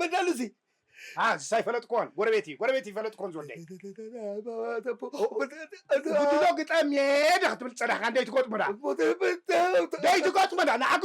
መዳልሲ እዚ ኣይፈለጥኮን ጎረቤት እዩ ጎረቤት ይፈለጥኮን ዝወደይ ጉድሎ ግጠም የደ ክትብል ዝፀናሕካ እንደይ ትገጥሙና ደይ ትገጥሙና ንዓጉ